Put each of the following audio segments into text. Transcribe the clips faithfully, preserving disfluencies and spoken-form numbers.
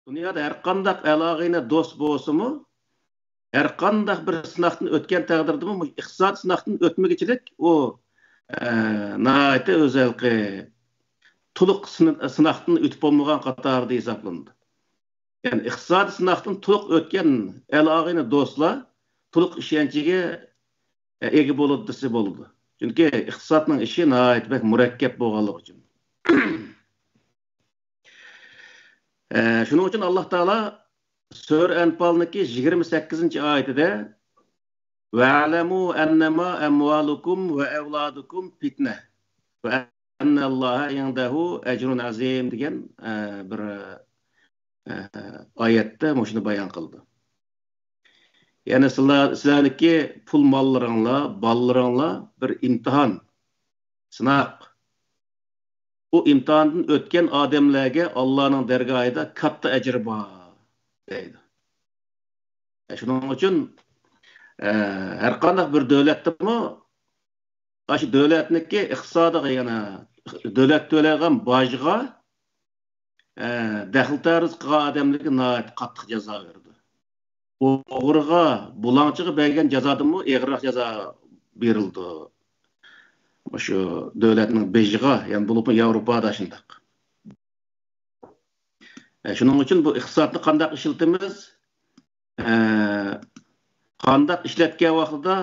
دۇنيادا ھەر قانداق ئەل-ئاغىنە دوست بولسىمۇ، ھەر قانداق بىر سىناقتىن ئۆتكەن تەقدىردىمۇ، مۇشۇ ئىقتىسادىي سىناقتىن ئۆتمىگۈچىلىك ئۇ، ئە، ناھايىتى ئۆزى ھېلىقى تولۇق سىنى-، سىناقتىن ئۆتۈپ بولمىغان قاتارىدا ھېسابلىنىدۇ. يەنى ئىقتىسادىي سىناقتىن تولۇق ئۆتكەن ئەل-ئاغىنە دوستلار تولۇق ئىشەنچىگە، ئە، ئىگە بولىدۇ دېسە بولىدۇ. چۈنكى ئىقتىسادنىڭ ئىشى ناھايىتى بەك مۇرەككەپ بولغانلىقى ئۈچۈن. ئە، شۇنىڭ ئۈچۈن ئاللاھ تائالا سۈرە ئەنپالنىڭكى يىگىرمە سەككىزىنچى ئايىتىدە، «ۋەئلەمۇ ئەننەما ئەمۋالۇكۇم ۋە ئەۋلادۇكۇم پىتنە، ۋە ئەننەللاھە ئىندەھۇ ئەجرۇن ئەزىم» دېگەن، ئە، بىر، ئە، ئايەتتە مۇشۇنى بايان قىلدى. يەنى سىلەر، سىلەرنىڭكى پۇل ماللىرىڭلار، بالىلىرىڭلار بىر ئىمتىھان، سىناق. ئۇ ئىمتىھاندىن ئۆتكەن ئادەملەرگە ئاللانىڭ دەرگاھىدا كاتتا ئەجرى بار، دەيدۇ. شۇنىڭ ئۈچۈن، ئە، ھەر قانداق بىر دۆلەتتىمۇ، ئاشۇ دۆلەتنىڭكى ئىقتىسادىغا، يەنە دۆلەت تۆلەيدىغان باجغا، ئە، دەخلى تەرۇز قىلغان ئادەملەرگە ناھايىتى قاتتىق جازا بېرىدۇ. ئوغرىغا، بۇلاڭچىغا بەرگەن جازادىنمۇ ئېغىرراق جازا بېرىلىدۇ. مۇشۇ دۆلەتنىڭ بېشىغا، يەنى بولۇپمۇ ياۋروپادا شۇنداق. ئە، شۇنىڭ ئۈچۈن بۇ ئىقتىسادنى قانداق ئىشلىتىمىز؟ ئە، قانداق ئىشلەتكەن ۋاقتىدا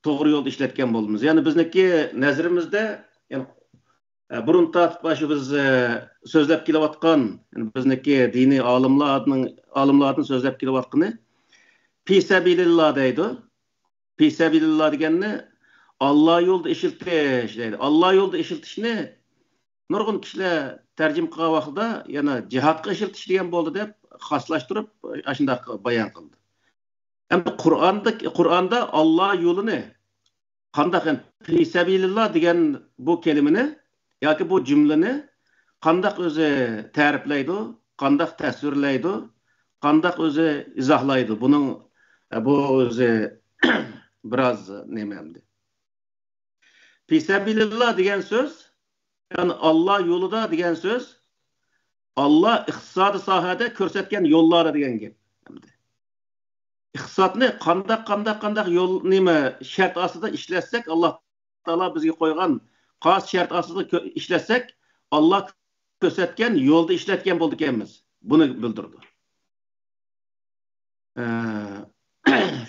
توغرا يولدا ئىشلەتكەن بولىمىز. يەنى بىزنىڭكى نەزىرىمىزدە، يەنى، ئە، بۇرۇن تارتىپ شۇ بىز، ئە، سۆزلەپ كېلىۋاتقان، يەنى بىزنىڭكى دىنىي ئالىملارنىڭ، ئالىملاردىن سۆزلەپ كېلىۋاتقىنى، پى سەبىلىللا دەيدۇ. پى سەبىلىللا دېگەننى ئاللا يولىدا ئىشلىتىش دەيدۇ. ئاللا يولىدا ئىشلىتىشنى نۇرغۇن كىشىلەر تەرجىمە قىلغان ۋاقتىدا يەنە جىھادقا ئىشلىتىش دېگەن بولدى دەپ خاسلاشتۇرۇپ ئاشۇنداق بايان قىلدى. ئەمدى قۇرئاندا، قۇرئاندا ئاللا يولىنى قانداق، يەنى پى سەبىلىللا دېگەن بۇ كەلىمىنى ياكى بۇ جۈملىنى قانداق ئۆزى تەرىپلەيدۇ، قانداق تەسۋىرلەيدۇ، قانداق ئۆزى ئىزاھلايدۇ؟ بۇنىڭ، بۇ ئۆزى بىراز نېمە ئەمدى. پى سەبىلىللا دېگەن سۆز، يەنى ئاللا يولىدا دېگەن سۆز، ئاللا ئىقتىسادىي ساھەدە كۆرسەتكەن يوللاردا دېگەن گەپ. ئەمدى ئىقتىسادنى قانداق، قانداق، قانداق يول، نېمە شەرت ئاستىدا ئىشلەتسەك، ئاللا تائالا بىزگە قويغان خاس شەرت ئاستىدا كۆ-، ئىشلەتسەك، ئاللا كۆرسەتكەن يولدا ئىشلەتكەن بولىدىكەنمىز. بۇنى بىلدۈرىدۇ. ئە،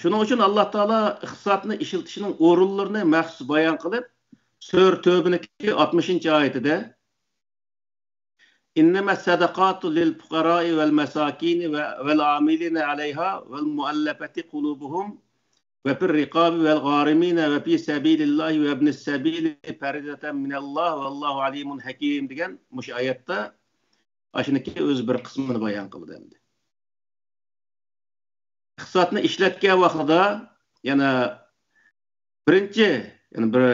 شۇنىڭ ئۈچۈن ئاللا تائالا ئىقتىسادنى ئىشلىتىشنىڭ ئورۇنلىرىنى مەخسۇس بايان قىلىپ، سۈرە تۆبىنىڭكى ئاتمىشىنچى ئايىتىدە، إنما الصدقات للفقراء والمساكين والعاملين عليها والمؤلفة قلوبهم وفي الرقاب والغارمين وفي سبيل الله وابن السبيل فريضة من الله والله عليم حكيم دېگەن مۇشۇ ئايەتتە ئاشۇنىڭكى ئۆزى بىر قىسمىنى بايان قىلدى ئەمدى. ئىقتىسادنى ئىشلەتكەن ۋاقتىدا يەنە بىرىنچى، يەنە بىر،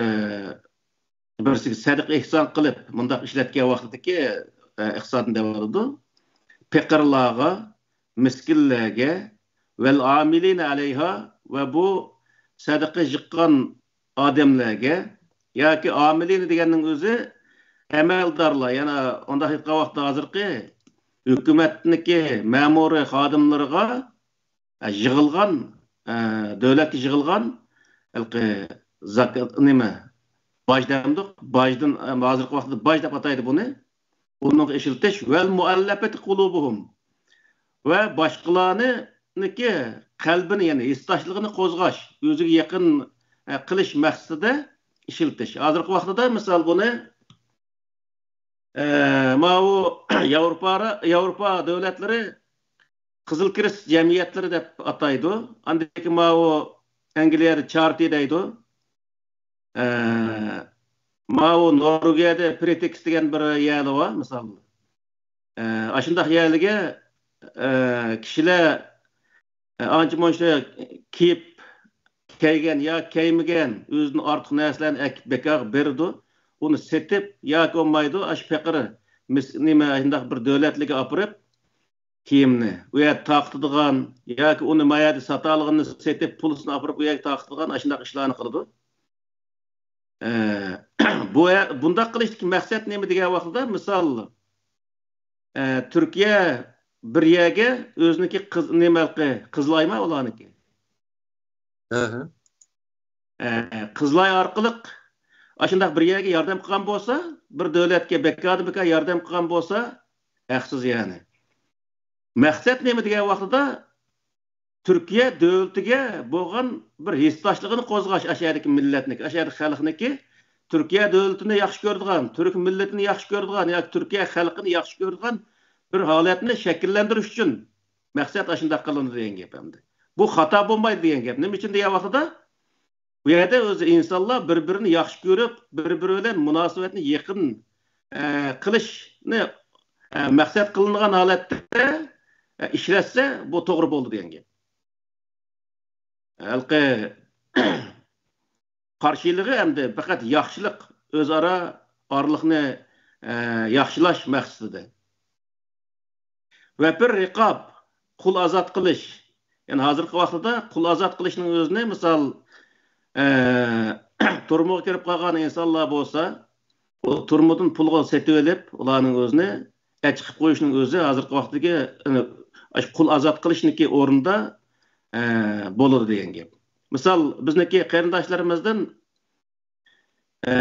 بىرسىگە سەدىقە ئېھسان قىلىپ، مۇنداق ئىشلەتكەن ۋاقتىدىكى، ئە، ئىقتىسادنى دەۋاتىدۇ. پېقىرلارغا، مىسكىنلەرگە، ۋەل ئامىلىنە ئەلەيھا، ۋە بۇ سەدىقە يىغقان ئادەملەرگە، ياكى ئامىلىنە دېگەننىڭ ئۆزى ئەمەلدارلار، يەنە ئۇنداق ئېيتقان ۋاقىتتا ھازىرقى ھۆكۈمەتنىڭكى مەمۇرىي خادىملىرىغا، ئە، يىغىلغان، ئە، دۆلەتكە يىغىلغان ھېلىقى زاكات، نېمە، باج دەمدۇق، باجدىن، ئە، ھازىرقى ۋاقىتتا باج دەپ ئاتايدۇ بۇنى. ئۇنىڭغا ئىشلىتىش، ۋەل مۇئەللەپەتى قۇلۇبۇھۇم، ۋە باشقىلارنىڭكى قەلبىنى، يەنى ھېسداشلىقىنى قوزغاش، ئۆزىگە يېقىن، ئە، قىلىش مەقسىتىدە ئىشلىتىش. ھازىرقى ۋاقتىدا مىسال بۇنى، ئە، ماۋۇ ياۋروپا، ياۋروپا دۆلەتلىرى قىزىل كىرېست جەمئىيەتلىرى دەپ ئاتايدۇ. ئاندىن كېيىن ماۋۇ ئەنگلىيەدە چارتى دەيدۇ. ئە، ماۋۇ نورۋېگىيەدە پرېتېكس دېگەن بىر يەرلەر بار، مىسال. ئە، ئاشۇنداق يەرلەرگە، ئە، كىشىلەر، ئە، ئانچە مۇنچە كىيىپ كەلگەن يا كەيمىگەن، ئۆزىدىن ئارتۇق نەرسىلەرنى ئەكىپ بىكارغا بېرىدۇ. ئۇنى سېتىپ ياكى بولمايدۇ، ئاشۇ پېقىر مىس-، نېمە، شۇنداق بىر دۆلەتلەرگە ئاپىرىپ، كىيىمنى ئۇ يەردە تارقىتىدىغان ياكى ئۇنى ما يەردە ساتالىغىنىنى سېتىپ، پۇلىسىنى ئاپىرىپ ئۇ يەرگە تارقىتىدىغان ئاشۇنداق ئىشلارنى قىلىدۇ. ئە، بۇ، بۇنداق قىلىشتىكى مەقسەت نېمە دېگەن ۋاقىتتا، مىسال، ئە، تۈركىيە بىر يەرگە ئۆزىنىڭكى قىز، نېمە ھېلىقى، قىزلايما ئۇلارنىڭكى. ئەھە. ئە، قىزلاي ئارقىلىق ئاشۇنداق بىر يەرگە ياردەم قىلغان بولسا، بىر دۆلەتكە بىكاردىن بىكار ياردەم قىلغان بولسا، ھەقسىز يەنى. مەقسەت نېمە دېگەن ۋاقتىدا، تۈركىيە دۆلىتىگە بولغان بىر ھېسداشلىقىنى قوزغاش، ئاشۇ يەردىكى مىللەتنىڭكى، ئاشۇ يەردىكى خەلقنىڭكى تۈركىيە دۆلىتىنى ياخشى كۆرىدىغان، تۈرك مىللىتىنى ياخشى كۆرىدىغان ياكى تۈركىيە خەلقىنى ياخشى كۆرىدىغان بىر ھالەتنى شەكىللەندۈرۈش ئۈچۈن مەقسەت ئاشۇنداق قىلىنىدۇ دېگەن گەپ ئەمدى. بۇ خاتا بولمايدۇ دېگەن گەپ. نېمە ئۈچۈن دېگەن ۋاقتىدا، بۇ يەردە ئۆزى ئىنسانلار بىر-بىرىنى ياخشى كۆرۈپ، بىر-بىرى بىلەن مۇناسىۋەتنى يېقىن، ئە، قىلىشنى، ئە، مەقسەت قىلىنغان ھالەتتە، ئە، ئىشلەتسە، بۇ توغرا بولىدۇ دېگەن گەپ. ھېلىقى قارشىلىقى ئەمدى پەقەت ياخشىلىق، ئۆزئارا ئارىلىقنى، ئە، ياخشىلاش مەقسىتىدە. ۋە بىر رىقاب، قۇل ئازاد قىلىش. يەنى ھازىرقى ۋاقتىدا قۇل ئازاد قىلىشنىڭ ئۆزىنى، مىسال، ئە، تۈرمىگە كىرىپ قالغان ئىنسانلار بولسا، ئۇ تۈرمىدىن پۇلغا سېتىۋېلىپ، ئۇلارنىڭ ئۆزىنى ئەچىقىپ قويۇشنىڭ ئۆزى ھازىرقى ۋاقىتتىكى، ئە، قۇل ئازاد قىلىشنىڭكى ئورنىدا، ئە، بولىدۇ دېگەن گەپ. مىسال، بىزنىڭكى قېرىنداشلىرىمىزدىن ئە،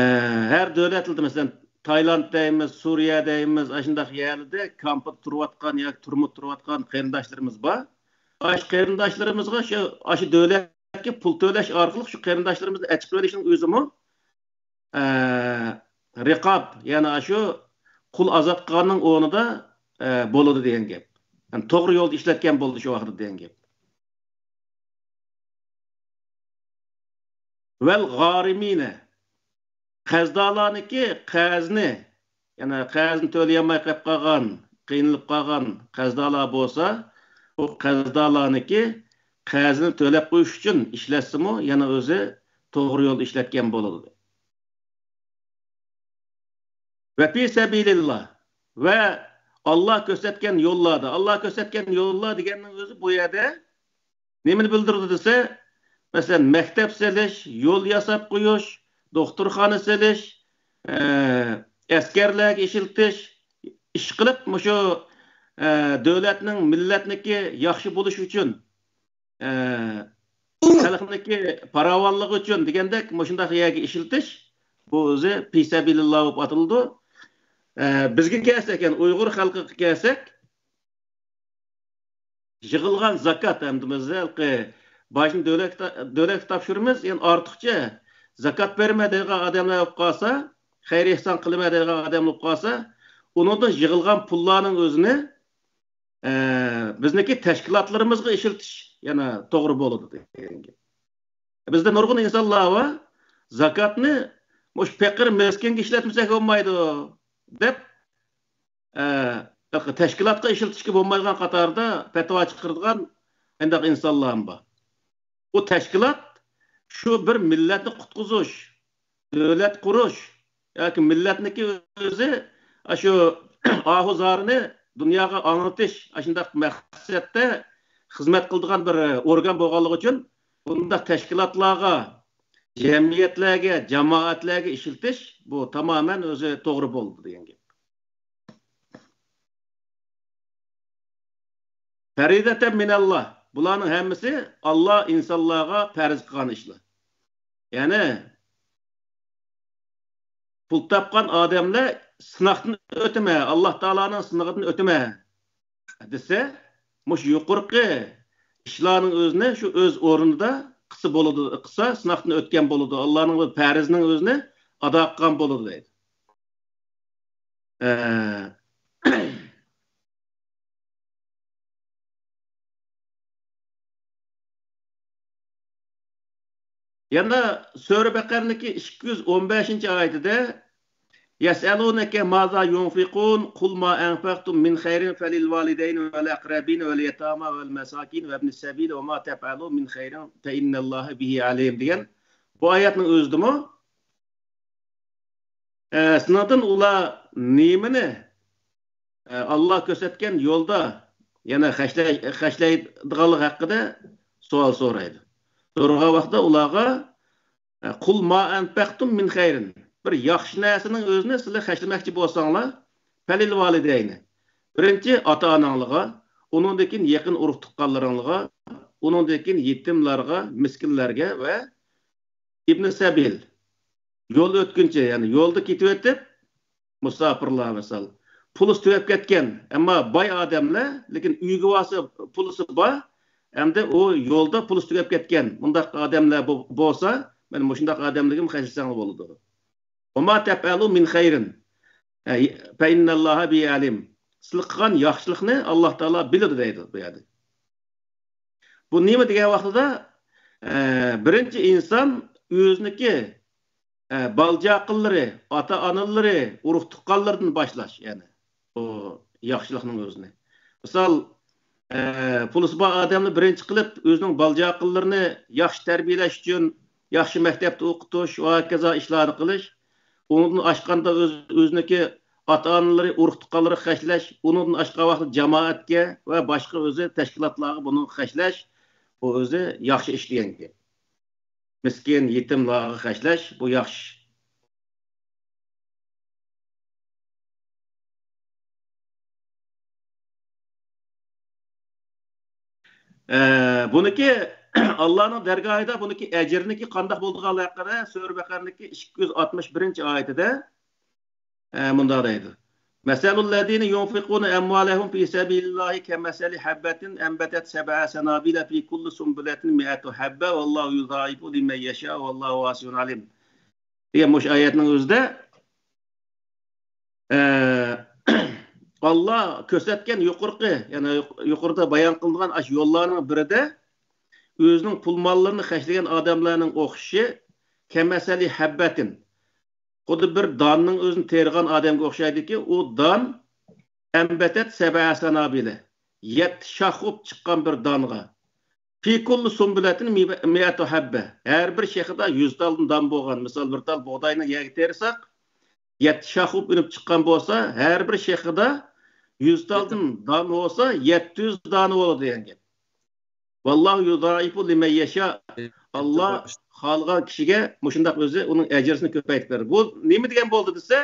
ھەر دۆلەتلەردە، مەسىلەن، تايلاند دەيمىز، سۈرىيە دەيمىز، ئاشۇنداق يەرلەردە كامپتا تۇرۇۋاتقان ياكى تۈرمىدە تۇرۇۋاتقان قېرىنداشلىرىمىز بار. ئاشۇ قېرىنداشلىرىمىزغا شۇ، ئاشۇ دۆلەتكە پۇل تۆلەش ئارقىلىق شۇ قېرىنداشلىرىمىزنى ئەچىقىۋېلىشنىڭ ئۆزىمۇ، ئە، رىقاب، يەنى ئاشۇ قۇل ئازاد قىلغاننىڭ ئورنىدا، ئە، بولىدۇ دېگەن گەپ. يەنى توغرا يولدا ئىشلەتكەن بولىدۇ شۇ ۋاقىتتا دېگەن گەپ. ۋەل غارىمىنە، قەرزدارلارنىڭكى قەرزىنى، يەنى قەرزىنى تۆلىيەلمەي قېلىپ قالغان، قىينىلىپ قالغان قەرزدارلار بولسا، بۇ قەرزدارلارنىڭكى قەرزىنى تۆلەپ قويۇش ئۈچۈن ئىشلەتسىمۇ، يەنە ئۆزى توغرا يولدا ئىشلەتكەن بولىدۇ. ۋە پى سەبىلىللا، ۋە ئاللا كۆرسەتكەن يوللاردا. ئاللا كۆرسەتكەن يوللار دېگەننىڭ ئۆزى بۇ يەردە نېمىنى بىلدۈرىدۇ دېسە، مەسىلەن، مەكتەپ سېلىش، يول ياساپ قويۇش، دوختۇرخانا سېلىش، ئە، ئەسكەرلەرگە ئىشلىتىش، ئىشقىلىپ مۇشۇ، ئە، دۆلەتنىڭ، مىللەتنىڭكى ياخشى بولۇشى ئۈچۈن، ئە، خەلقنىڭكى پاراۋانلىقى ئۈچۈن دېگەندەك مۇشۇنداق يەرگە ئىشلىتىش، بۇ ئۆزى پى سەبىلىللا بولۇپ ئاتىلىدۇ. ئە، بىزگە كەلسەك، يەنى ئۇيغۇر خەلقىگە كەلسەك، يىغىلغان زاكات، ئەمدى بىز ھېلىقى باجنى دۆلەتكە، دۆلەتكە تاپشۇرىمىز، يەنى ئارتۇقچە زاكات بېرىمەن دەيدىغان ئادەملەر بولۇپ قالسا، خەير ئېھسان قىلىمەن دەيدىغان ئادەم بولۇپ قالسا، ئۇنىڭدىن يىغىلغان پۇللارنىڭ ئۆزىنى، ئە، بىزنىڭكى تەشكىلاتلىرىمىزغا ئىشلىتىش يەنە توغرا بولىدۇ دېگەن گەپ. بىزدە نۇرغۇن ئىنسانلار بار، زاكاتنى مۇشۇ پېقىر مىسكىنگە ئىشلەتمىسەك بولمايدۇ دەپ، ئە، تەشكىلاتقا ئىشلىتىشكە بولمايدىغان قاتاردا پەتىۋا چىقىرىدىغان ئانداق ئىنسانلارمۇ بار. بۇ تەشكىلات شۇ بىر مىللەتنى قۇتقۇزۇش، دۆلەت قۇرۇش ياكى مىللەتنىڭكى ئۆزى ئاشۇ ئاھۇ زارىنى دۇنياغا ئاڭلىتىش، ئاشۇنداق مەقسەتتە خىزمەت قىلىدىغان بىر ئورگان بولغانلىقى ئۈچۈن، بۇنداق تەشكىلاتلارغا، جەمئىيەتلەرگە، جامائەتلەرگە ئىشلىتىش، بۇ تامامەن ئۆزى توغرا بولىدۇ دېگەن گەپ. فەرىزەتەن مىنەللا. بۇلارنىڭ ھەممىسى ئاللا ئىنسانلارغا پەرز قىلغان ئىشلار. يەنى پۇل تاپقان ئادەملەر سىناقتىن ئۆتىمەن، ئاللا تائالانىڭ سىنىقىدىن ئۆتىمەن دېسە، مۇشۇ يۇقىرىقى ئىشلارنىڭ ئۆزىنى شۇ ئۆز ئورنىدا قىلسا بولىدۇ، قىلسا سىناقتىن ئۆتكەن بولىدۇ، ئاللانىڭ بىر پەرزىنىڭ ئۆزىنى ئادا قىلغان بولىدۇ دەيدۇ. ئە، يەنە سۈرە بەقەرىنىڭكى ئىككى يۈز ئون بەشىنچى ئايىتىدە، يەسئەلۇنەكە مازا يۇنفىقۇن، قۇل ما ئەنفەقتۇم مىن خەيرىن فەلىلۋالىدەينى ۋەل ئەقرەبىن ۋەل يەتاما ۋەل مەساكىن ۋەبنىس سەبىل ۋەما تەفئەلۇ مىن خەيرىن فەئىننەللاھە بىھى ئەلىم دېگەن بۇ ئايەتنىڭ ئۆزىدىمۇ، ئە، سىنىڭدىن ئۇلار نېمىنى، ئە، ئاللا كۆرسەتكەن يولدا يەنە خەجلەي-، خەجلەيدىغانلىقى ھەققىدە سوئال سورايدۇ. سورىغان ۋاقىتتا ئۇلارغا، ئە، قۇل ما ئەنفەقتۇم مىن خەيرىن. بىر ياخشى نەرسىنىڭ ئۆزىنى سىلەر خەجلىمەكچى بولساڭلار، فەلىل ۋالىدەينى. بىرىنچى ئاتا-ئاناڭلىغا، ئۇنىڭدىن كېيىن يېقىن ئۇرۇق-تۇغقانلىرىڭلارغا، ئۇنىڭدىن كېيىن يېتىملارغا، مىسكىنلەرگە ۋە ئىبنى سەبىل، يول ئۆتكۈنچى، يەنى يولدا كېتىۋېتىپ، مۇساپىرلار مىسال، پۇلىسى تۈگەپ كەتكەن، ئەمما باي ئادەملەر، لېكىن ئۆيىگە بارسا پۇلىسى بار، ئەمدى ئۇ يولدا پۇلىسى تۈگەپ كەتكەن، مۇنداق ئادەملەر بو-، بولسا، مانا مۇشۇنداق ئادەملەرگىمۇ خەجلىسەڭلار بولىدۇ. «وما تفعلوا من خير، فإن الله به عليم». سىلەر قىلغان ياخشىلىقنى ئاللا تائالا بىلىدۇ دەيدۇ بۇ يەردە. بۇ نېمە دېگەن ۋاقتىدا، ئە، بىرىنچى ئىنسان ئۆزىنىڭكى، ئە، بالا-چاقىلىرى، ئاتا-ئانىلىرى، ئۇرۇق-تۇغقانلىرىدىن باشلاش، يەنى بۇ ياخشىلىقنىڭ ئۆزىنى. مىسال، ئە، پۇلىسى بار ئادەمنى بىرىنچى قىلىپ ئۆزىنىڭ بالا-چاقىلىرىنى ياخشى تەربىيەلەش ئۈچۈن، ياخشى مەكتەپتە ئوقۇتۇش ۋە ھاكازا ئىشلارنى قىلىش، ئۇنىڭدىن ئاشقاندا ئۆز-، ئۆزىنىڭكى ئاتا-ئانىلىرى، ئۇرۇق-تۇغقانلىرىغا خەجلەش، ئۇنىڭدىن ئاشقان ۋاقىتتا جامائەتكە ۋە باشقا ئۆزى تەشكىلاتلارغا بۇنى خەجلەش، بۇ ئۆزى ياخشى ئىش دېگەن گەپ. مىسكىن، يېتىملارغا خەجلەش، بۇ ياخشى. ئە، بۇنىكى ئاللانىڭ دەرگاھىدا بۇنىكى ئەجرىنىكى قانداق بولىدىغانلىقى ھەققىدە سۈرە بەقەرىنىڭكى ئىككى يۈز ئاتمىش بىرىنچى ئايىتىدە، ئە، مۇنداق دەيدۇ: «مثل الذين ينفقون أموالهم في سبيل الله كمثل حبة أنبتت سبع سنابل في كل سنبلة مائة حبة والله يضاعف لمن يشاء والله واسع عليم» دېگەن مۇشۇ ئايەتنىڭ ئۆزىدە، ئە، ئاللا كۆرسەتكەن يۇقىرىقى، يەنى يۇق-، يۇقىرىدا بايان قىلىنغان ئاشۇ يوللارنىڭ بىرىدە ئۆزىنىڭ پۇل-ماللىرىنى خەجلىگەن ئادەملەرنىڭ ئوخشىشى، كمثل حبة، خۇددى بىر داننىڭ ئۆزىنى تېرىغان ئادەمگە ئوخشايدۇكى، ئۇ دان، أنبتت سبع سنابل، يەتتە شاخ بولۇپ چىققان بىر دانغا، في كل سنبلة مائة حبة، ھەر بىر شېخىدا يۈز تالدىن دان بولغان. مىسال، بىر تال بۇغداينى يەرگە تېرىساق، يەتتە شاخ بولۇپ ئۈنۈپ چىققان بولسا، ھەر بىر شېخىدا يۈز تالدىن دان بولسا، يەتتە يۈز دانە بولىدۇ دېگەن گەپ. والله يضاعف لمن يشاء. ئاللا خالىغان كىشىگە مۇشۇنداق ئۆزى ئۇنىڭ ئەجرىسىنى كۆپەيتىپ بېرىدۇ. بۇ نېمە دېگەن بولدى دېسە،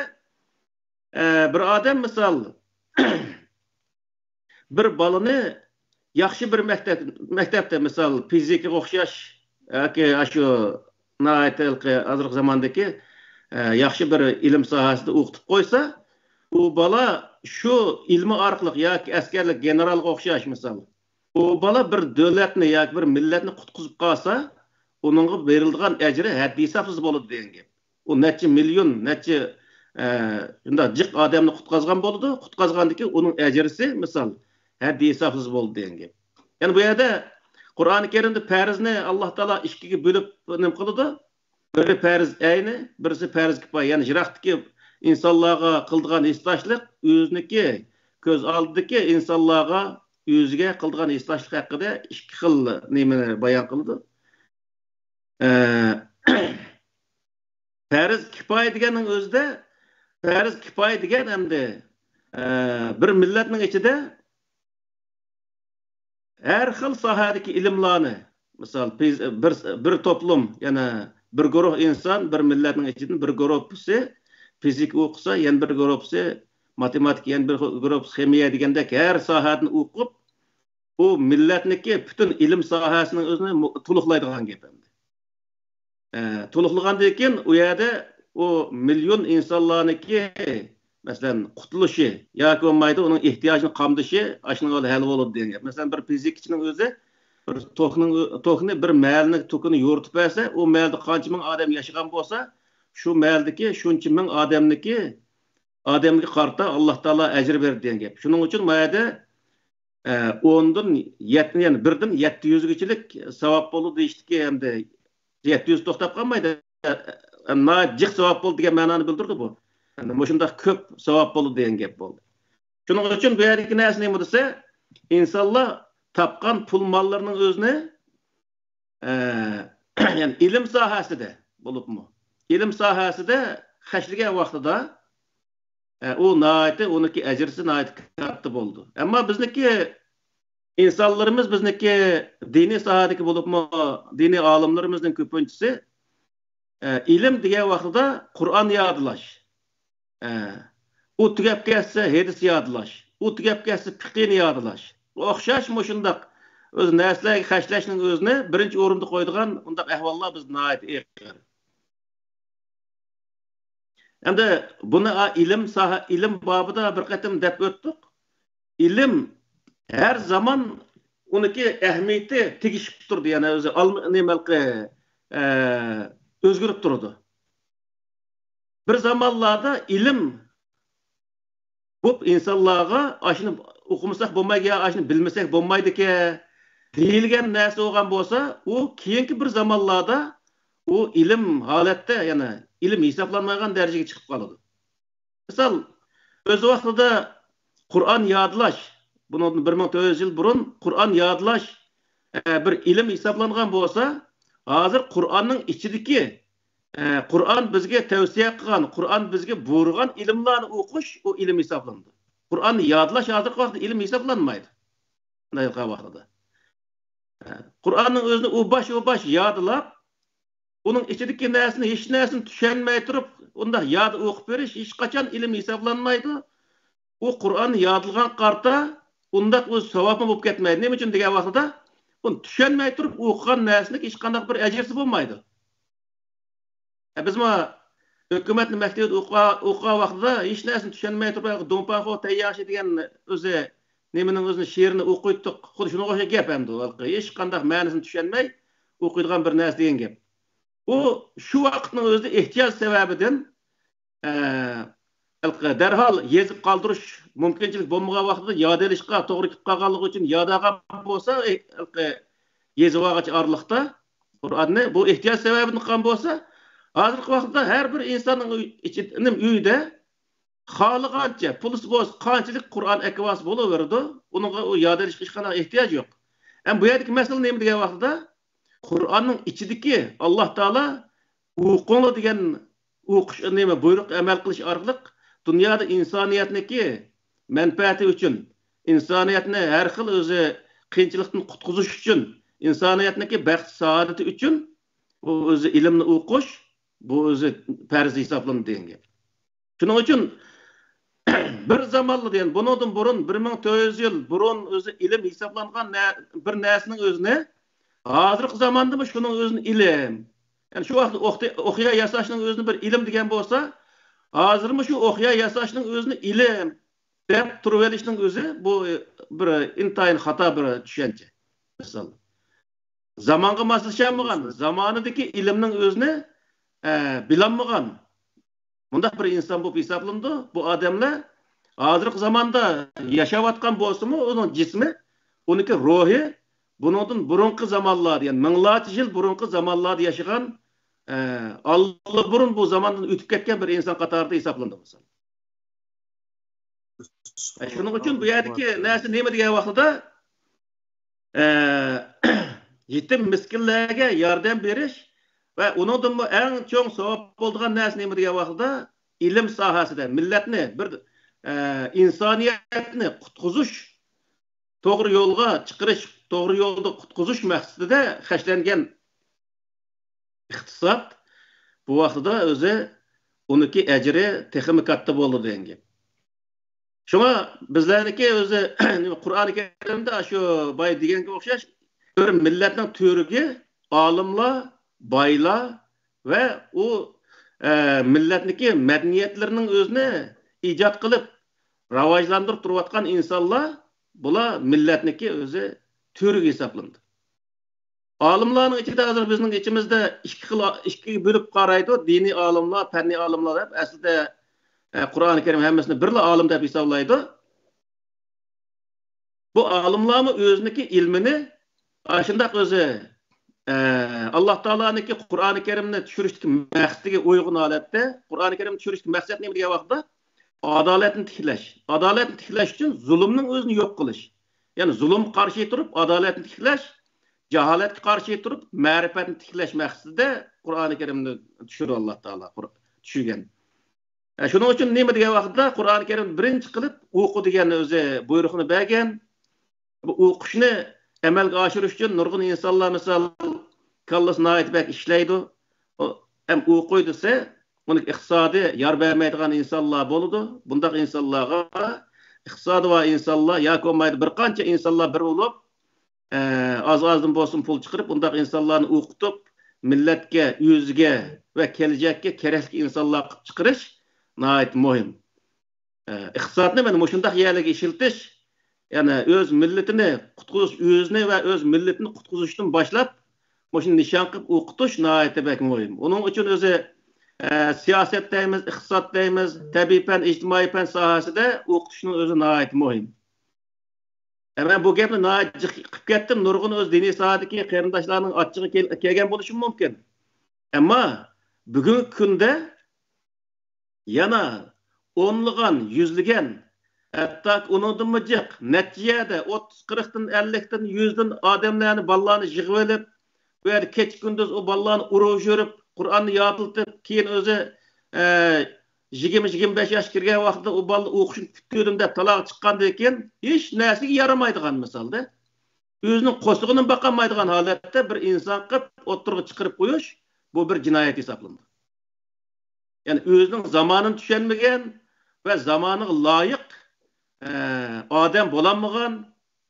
ئە، بىر ئادەم مىسال، بىر بالىنى ياخشى بىر مەكتەپ، مەكتەپتە مىسال فىزىكىغا ئوخشاش ياكى ئاشۇ ناھايىتى ھېلىقى ھازىرقى زاماندىكى، ئە، ياخشى بىر ئىلىم ساھەسىدە ئوقۇتۇپ قويسا، ئۇ بالا شۇ ئىلمى ئارقىلىق ياكى ئەسكەرلىك گېنېرالغا ئوخشاش مىسال، ئۇ بالا بىر دۆلەتنى ياكى بىر مىللەتنى قۇتقۇزۇپ قالسا، ئۇنىڭغا بېرىلىدىغان ئەجرى ھەددى ھېسابسىز بولىدۇ دېگەن گەپ. ئۇ نەچچە مىليون، نەچچە، ئە، شۇنداق جىق ئادەمنى قۇتقازغان بولىدۇ. قۇتقازغاندىكى ئۇنىڭ ئەجرىسى مىسال ھەددى ھېسابسىز بولىدۇ دېگەن گەپ. يەنى بۇ يەردە قۇرئانى كەرىمدە پەرزنى ئاللا تائالا ئىككىگە بۆلۈپ نېمە قىلىدۇ؟ بىرى پەرز ئەينى، بىرسى پەرز كىپايە. يەنى يىراقتىكى ئىنسانلارغا قىلىدىغان ھېسداشلىق، ئۆزىنىڭكى كۆز ئالدىدىكى ئىنسانلارغا ئۆزىگە قىلىدىغان ھېسداشلىق ھەققىدە ئىككى خىل نېمىنى بايان قىلىدۇ. ئە، پەرز كىپايە دېگەننىڭ ئۆزىدە، پەرز كىپايە دېگەن ئەمدى، ئە، بىر مىللەتنىڭ ئىچىدە ھەر خىل ساھەدىكى ئىلىملارنى، مىسال، فىز-، بىر، بىر توپلۇم، يەنى بىر گۇرۇھ ئىنسان، بىر مىللەتنىڭ ئىچىدىن بىر گۇرۇپپىسى فىزىكا ئوقۇسا، يەنە بىر گۇرۇپپىسى ماتېماتىكا، يەنە بىر گۇرۇپپىسى خىمىيە دېگەندەك ھەر ساھەدىن ئوقۇپ، ئۇ مىللەتنىكى پۈتۈن ئىلىم ساھەسىنىڭ ئۆزىنى مۇ-، تولۇقلايدىغان گەپ ئەمدى. ئە، تولۇقلىغاندىن كېيىن ئۇ يەردە ئۇ مىليون ئىنسانلارنىڭكى، مەسىلەن، قۇتۇلۇشى ياكى بولمايدۇ، ئۇنىڭ ئېھتىياجىنى قامدىشى ئاشۇنىڭ بىلەن ھەل بولىدۇ دېگەن گەپ. مەسىلەن، بىر فىزىكچىنىڭ ئۆزى بىر توكنىڭ، توكنى بىر مەھەللىنىڭ توكىنى يورۇتۇپ بەرسە، ئۇ مەھەللىدە قانچە مىڭ ئادەم ياشىغان بولسا، شۇ مەھەللىدىكى شۇنچە مىڭ ئادەمنىكى، ئادەمگە قارىتا ئاللا تائالا ئەجىر بېرىدۇ دېگەن گەپ. شۇنىڭ ئۈچۈن ما يەردە ئە، ئوندىن يەتتە، يەنى بىردىن يەتتە يۈزگىچىلىك ساۋاب بولىدۇ دېيىشتىكى، ئەمدى يەتتە يۈز توختاپ قالمايدۇ. ئە، ناھايىتى جىق ساۋاب بولىدۇ دېگەن مەنانى بىلدۈرىدۇ بۇ. يەنى مۇشۇنداق كۆپ ساۋاب بولىدۇ دېگەن گەپ بولدى. شۇنىڭ ئۈچۈن بۇ يەردىكى نەرسە نېمە دېسە، ئىنسانلار تاپقان پۇل ماللىرىنىڭ ئۆزىنى ئە، يەنى ئىلىم ساھەسىدە بولۇپمۇ، ئىلىم ساھەسىدە خەجلىگەن ۋاقتىدا، ئە، ئۇ ناھايىتى، ئۇنىڭكى ئەجرىسى ناھايىتى كاتتا بولىدۇ. ئەمما بىزنىڭكى ئىنسانلىرىمىز، بىزنىڭكى دىنىي ساھەدىكى بولۇپمۇ، دىنىي ئالىملىرىمىزنىڭ كۆپىنچىسى، ئە، ئىلىم دېگەن ۋاقتىدا قۇرئان يادلاش، ئە، ئۇ تۈگەپ كەتسە، ھەدىس يادلاش، ئۇ تۈگەپ كەتسە، پىقىنى يادلاش. ئوخشاش مۇشۇنداق ئۆز نەرسىلەرگە خەجلەشنىڭ ئۆزىنى بىرىنچى ئورۇندا قويىدىغان بۇنداق ئەھۋاللار بىزدە ناھايىتى ئېغىر. ئەمدى بۇنى ئا، ئىلىم ساھە، ئىلىم بابىدا بىر قېتىم دەپ ئۆتتۇق. ئىلىم ھەر زامان ئۇنىڭكى ئەھمىيىتى تېگىشىپ تۇرىدۇ، يەنى ئۆزى ئالما، نېمە، ھېلىقى، ئە، ئۆزگىرىپ تۇرىدۇ. بىر زامانلاردا ئىلىم بوپ ئىنسانلارغا ئاشۇنى ئوقۇمىساق بولمايدۇ يا ئاشۇنى بىلمىسەك بولمايدىكەن دېيىلگەن نەرسە بولغان بولسا، ئۇ كېيىنكى بىر زامانلاردا ئۇ ئىلىم ھالەتتە، يەنى ئىلىم ھېسابلانمايدىغان دەرىجىگە چىقىپ قالىدۇ. مىسال، ئۆز ۋاقتىدا قۇرئان يادلاش، بۇنىڭدىن بىر مىڭ تۆت يۈز يىل بۇرۇن قۇرئان يادلاش، ئە، بىر ئىلىم ھېسابلانغان بولسا، ھازىر قۇرئاننىڭ ئىچىدىكى، ئە، قۇرئان بىزگە تەۋسىيە قىلغان، قۇرئان بىزگە بۇيرۇغان ئىلىملارنى ئوقۇش، ئۇ ئىلىم ھېسابلىنىدۇ. قۇرئاننى يادلاش ھازىرقى ۋاقىتتا ئىلىم ھېسابلانمايدۇ. ھازىرقى ۋاقتىدا. ئە، قۇرئاننىڭ ئۆزىنى ئۇ باش، ئۇ باش يادلاپ، ئۇنىڭ ئىچىدىكى نەرسىنى، ھېچ نەرسىنى چۈشەنمەي تۇرۇپ، ئۇنداق ياد ئوقۇپ بېرىش ھېچقاچان ئىلىم ھېسابلانمايدۇ. ئۇ قۇرئاننى يادلىغان قارىتا، ئۇنداق ئۆز ساۋابمۇ بولۇپ كەتمەيدۇ. نېمە ئۈچۈن دېگەن ۋاقتىدا، ئۇنى چۈشەنمەي تۇرۇپ ئوقۇغان نەرسىنىڭ ھېچقانداق بىر ئەجرىسى بولمايدۇ. ئە، بىزمۇ ھۆكۈمەتنىڭ مەكتىۋىدە ئوقۇغان، ئوقۇغان ۋاقتىدا ھېچ نەرسىنى چۈشەنمەي تۇرۇپ، دۇڭپاخۇ تەيياڭشى دېگەن ئۆزى نېمىنىڭ ئۆزىنى شېئىرىنى ئوقۇيتتۇق. خۇددى شۇنىڭغا ئوخشاش گەپ ئەمدى. ھېچقانداق مەنىسىنى چۈشەنمەي ئوقۇيدىغان بىر نەرسە دېگەن گەپ. ئۇ شۇ ۋاقىتنىڭ ئۆزىدە ئېھتىياج سەۋەبىدىن، ئە، ھېلىقى دەرھال يېزىپ قالدۇرۇش مۇمكىنچىلىك بولمىغان ۋاقتىدا ياد ئېلىشقا توغرا كېلىپ قالغانلىقى ئۈچۈن ياد ئالغان بولسا، ئە، ھېلىقى يېزىۋالغاچ ئارىلىقتا قۇرئاننى، بۇ ئېھتىياج سەۋەبىدىن قىلغان بولسا، ھازىرقى ۋاقىتتا ھەر بىر ئىنساننىڭ ئۆي-، ئىچى-، نېمە، ئۆيىدە خالىغانچە، پۇلىسى بولسا قانچىلىك قۇرئان ئەكىۋالسا بولۇۋېرىدۇ. ئۇنىڭغا ئۇ ياد ئېلىشقا ھېچقانداق ئېھتىياج يوق. ئەمما بۇ يەردىكى مەسىلە نېمە دېگەن ۋاقتىدا، قۇرئاننىڭ ئىچىدىكى ئاللا تائالا ئوقۇڭلار دېگەن ئوقۇش، نېمە، بۇيرۇق ئەمەل قىلىش ئارقىلىق دۇنيادا ئىنسانىيەتنىكى مەنپەئەتى ئۈچۈن، ئىنسانىيەتنى ھەر خىل ئۆزى قىيىنچىلىقتىن قۇتقۇزۇش ئۈچۈن، ئىنسانىيەتنىكى بەخت سائادىتى ئۈچۈن بۇ ئۆزى ئىلىمنى ئوقۇش، بۇ ئۆزى پەرز ھېسابلىنىدۇ دېگەن گەپ. شۇنىڭ ئۈچۈن بىر زامانلىدا، يەنى بۇنىڭدىن بۇرۇن، بىر مىڭ تۆت يۈز يىل بۇرۇن ئۆزى ئىلىم ھېسابلانغان نە-، بىر نەرسىنىڭ ئۆزىنى ھازىرقى زاماندىمۇ شۇنىڭ ئۆزىنى ئىلىم. يەنى شۇ ۋاقىتتا ئوقتى-، ئوقيا ياساشنىڭ ئۆزىنى بىر ئىلىم دېگەن بولسا، ھازىرمۇ شۇ ئوقيا ياساشنىڭ ئۆزىنى ئىلىم دەپ تۇرۇۋېلىشنىڭ ئۆزى بۇ بىر ئىنتايىن خاتا بىر چۈشەنچە. مىسال، زامانغا ماسلىشالمىغان، زامانىدىكى ئىلىمنىڭ ئۆزىنى، ئە، بىلالمىغان مۇنداق بىر ئىنسان بولۇپ ھېسابلىنىدۇ. بۇ ئادەملەر ھازىرقى زاماندا ياشاۋاتقان بولسىمۇ، ئۇنىڭ جىسمى، ئۇنىڭكى روھى بۇنىڭدىن بۇرۇنقى زامانلاردا، يەنى مىڭلارچە يىل بۇرۇنقى زامانلاردا ياشىغان، ئە، ئاللىبۇرۇن بۇ زاماندىن ئۆتۈپ كەتكەن بىر ئىنسان قاتارىدا ھېسابلىنىدۇ، مىسال. ئە، شۇنىڭ ئۈچۈن بۇ يەردىكى نەرسە نېمە دېگەن ۋاقتىدا، ئە، يېتىم مىسكىنلەرگە ياردەم بېرىش ۋە ئۇنىڭدىنمۇ ئەڭ چوڭ ساۋاب بولىدىغان نەرسە نېمە دېگەن ۋاقتىدا، ئىلىم ساھەسىدە مىللەتنى بىر، ئە، ئىنسانىيەتنى قۇتقۇزۇش، توغرا يولغا چىقىرىش، توغرا يولدا قۇتقۇزۇش مەقسىتىدە خەجلەنگەن ئىقتىساد، بۇ ۋاقتىدا ئۆزى ئۇنىڭكى ئەجرى تېخىمۇ كاتتا بولىدۇ دېگەن گەپ. شۇڭا بىزلەرنىڭكى ئۆزى قۇرئانى كەرىمدە شۇ بايا دېگەنگە ئوخشاش بىر مىللەتنىڭ تۈۋرۈكى ئالىملار، بايلار ۋە ئۇ، ئە، مىللەتنىڭكى مەدەنىيەتلىرىنىڭ ئۆزىنى ئىجاد قىلىپ، راۋاجلاندۇرۇپ تۇرۇۋاتقان ئىنسانلار، بۇلار مىللەتنىڭكى ئۆزى تۈۋرۈكى ھېسابلىنىدۇ. ئالىملارنىڭ ئىچىدە ھازىر بىزنىڭ ئىچىمىزدە ئىككى خىل، ئىككىگە بۆلۈپ قارايدۇ، دىنىي ئالىملار، پەننىي ئالىملار دەپ. ئەسلىدە، ئە، قۇرئانى كەرىم ھەممىسىنى بىرلا ئالىم دەپ ھېسابلايدۇ. بۇ ئالىملارمۇ ئۆزىنىڭكى ئىلمىنى ئاشۇنداق ئۆزى، ئە، ئاللا تائالانىڭكى قۇرئانى كەرىمنى چۈشۈرۈشتىكى مەقسىتىگە ئۇيغۇن ھالەتتە، قۇرئانى كەرىمنى چۈشۈرۈشتىكى مەقسەت نېمە دېگەن ۋاقىتتا، ئادالەتنى تىكلەش. ئادالەتنى تىكلەش ئۈچۈن زۇلۇمنىڭ ئۆزىنى يوق قىلىش. يەنى زۇلۇمغا قارشى تۇرۇپ ئادالەتنى تىكلەش، جاھالەتكە قارشى تۇرۇپ مەرىپەتنى تىكلەش مەقسىتىدە قۇرئانى كەرىمنى چۈشۈردى ئاللا تائالا، قۇر-، چۈشۈرگەن. ئە، شۇنىڭ ئۈچۈن نېمە دېگەن ۋاقىتتا قۇرئانى كەرىمنى بىرىنچى قىلىپ ئوقۇ دېگەن ئۆزى بۇيرۇقنى بەرگەن. بۇ ئوقۇشنى ئەمەلگە ئاشۇرۇش ئۈچۈن نۇرغۇن ئىنسانلار، مىسال، كاللىسى ناھايىتى بەك ئىشلەيدۇ. ئۇ ھەم ئوقۇي دېسە، ئۇنى ئىقتىسادىي يار بەرمەيدىغان ئىنسانلار بولىدۇ. بۇنداق ئىنسانلارغا ئىقتىسادى بار ئىنسانلار ياكى بولمايدۇ بىر قانچە ئىنسانلار بىر بولۇپ، ئە، ئاز-ئازدىن بولسۇن پۇل چىقىرىپ، ئۇنداق ئىنسانلارنى ئوقۇتۇپ، مىللەتكە، ئۆزىگە ۋە كەلگۈسىگە كېرەكلىك ئىنسانلار قىلىپ چىقىرىش ناھايىتى مۇھىم. ئە، ئىقتىسادنى مانا مۇشۇنداق يەرلەرگە ئىشلىتىش، يەنى ئۆز مىللىتىنى قۇتقۇزۇش، ئۆزىنى ۋە ئۆز مىللىتىنى قۇتقۇزۇشتىن باشلاپ، مۇشۇنى نىشان قىلىپ ئوقۇتۇش ناھايىتى بەك مۇھىم. ئۇنىڭ ئۈچۈن ئۆزى، ئە، سىياسەت دەيمىز، ئىقتىساد دەيمىز، تەبىئىي پەن، ئىجتىمائىي پەن ساھەسىدە ئوقۇتۇشنىڭ ئۆزى ناھايىتى مۇھىم. ئە، مەن بۇ گەپنى ناھايىتى جىق قىلىپ كەتتىم. نۇرغۇن ئۆز دىنىي ساھەدىكى قېرىنداشلارنىڭ ئاچچىقى كەل-، كەلگەن بولۇشى مۇمكىن. ئەمما بۈگۈنكى كۈندە يەنە ئونلىغان، يۈزلىگەن، ھەتتاكى ئۇنىڭدىنمۇ جىق، نەچچە يەردە ئوتتۇز، قىرىقتىن، ئەللىكتىن، يۈزدىن ئادەملەرنى، بالىلارنى يىغىۋېلىپ، بۇ يەردە كېچە-كۈندۈز ئۇ بالىلارنى ئۇرۇپ يۈرۈپ، قۇرئاننى يادلىتىپ، كېيىن ئۆزى، ئە، يىگىرمە، يىگىرمە بەش ياشقا كىرگەن ۋاقتىدا ئۇ بالىلار ئوقۇشنى پۈتتۈردۈم دەپ تالاغا چىققاندىن كېيىن، ھېچ نەرسىگە يارىمايدىغان مىسالدا، ئۆزىنىڭ قورسىقىنى باقالمايدىغان ھالەتتە بىر ئىنسان قىلىپ ئوتتۇرىغا چىقىرىپ قويۇش، بۇ بىر جىنايەت ھېسابلىنىدۇ. يەنى ئۆزىنىڭ زامانىنى چۈشەنمىگەن ۋە زامانىغا لايىق، ئە، ئادەم بولالمىغان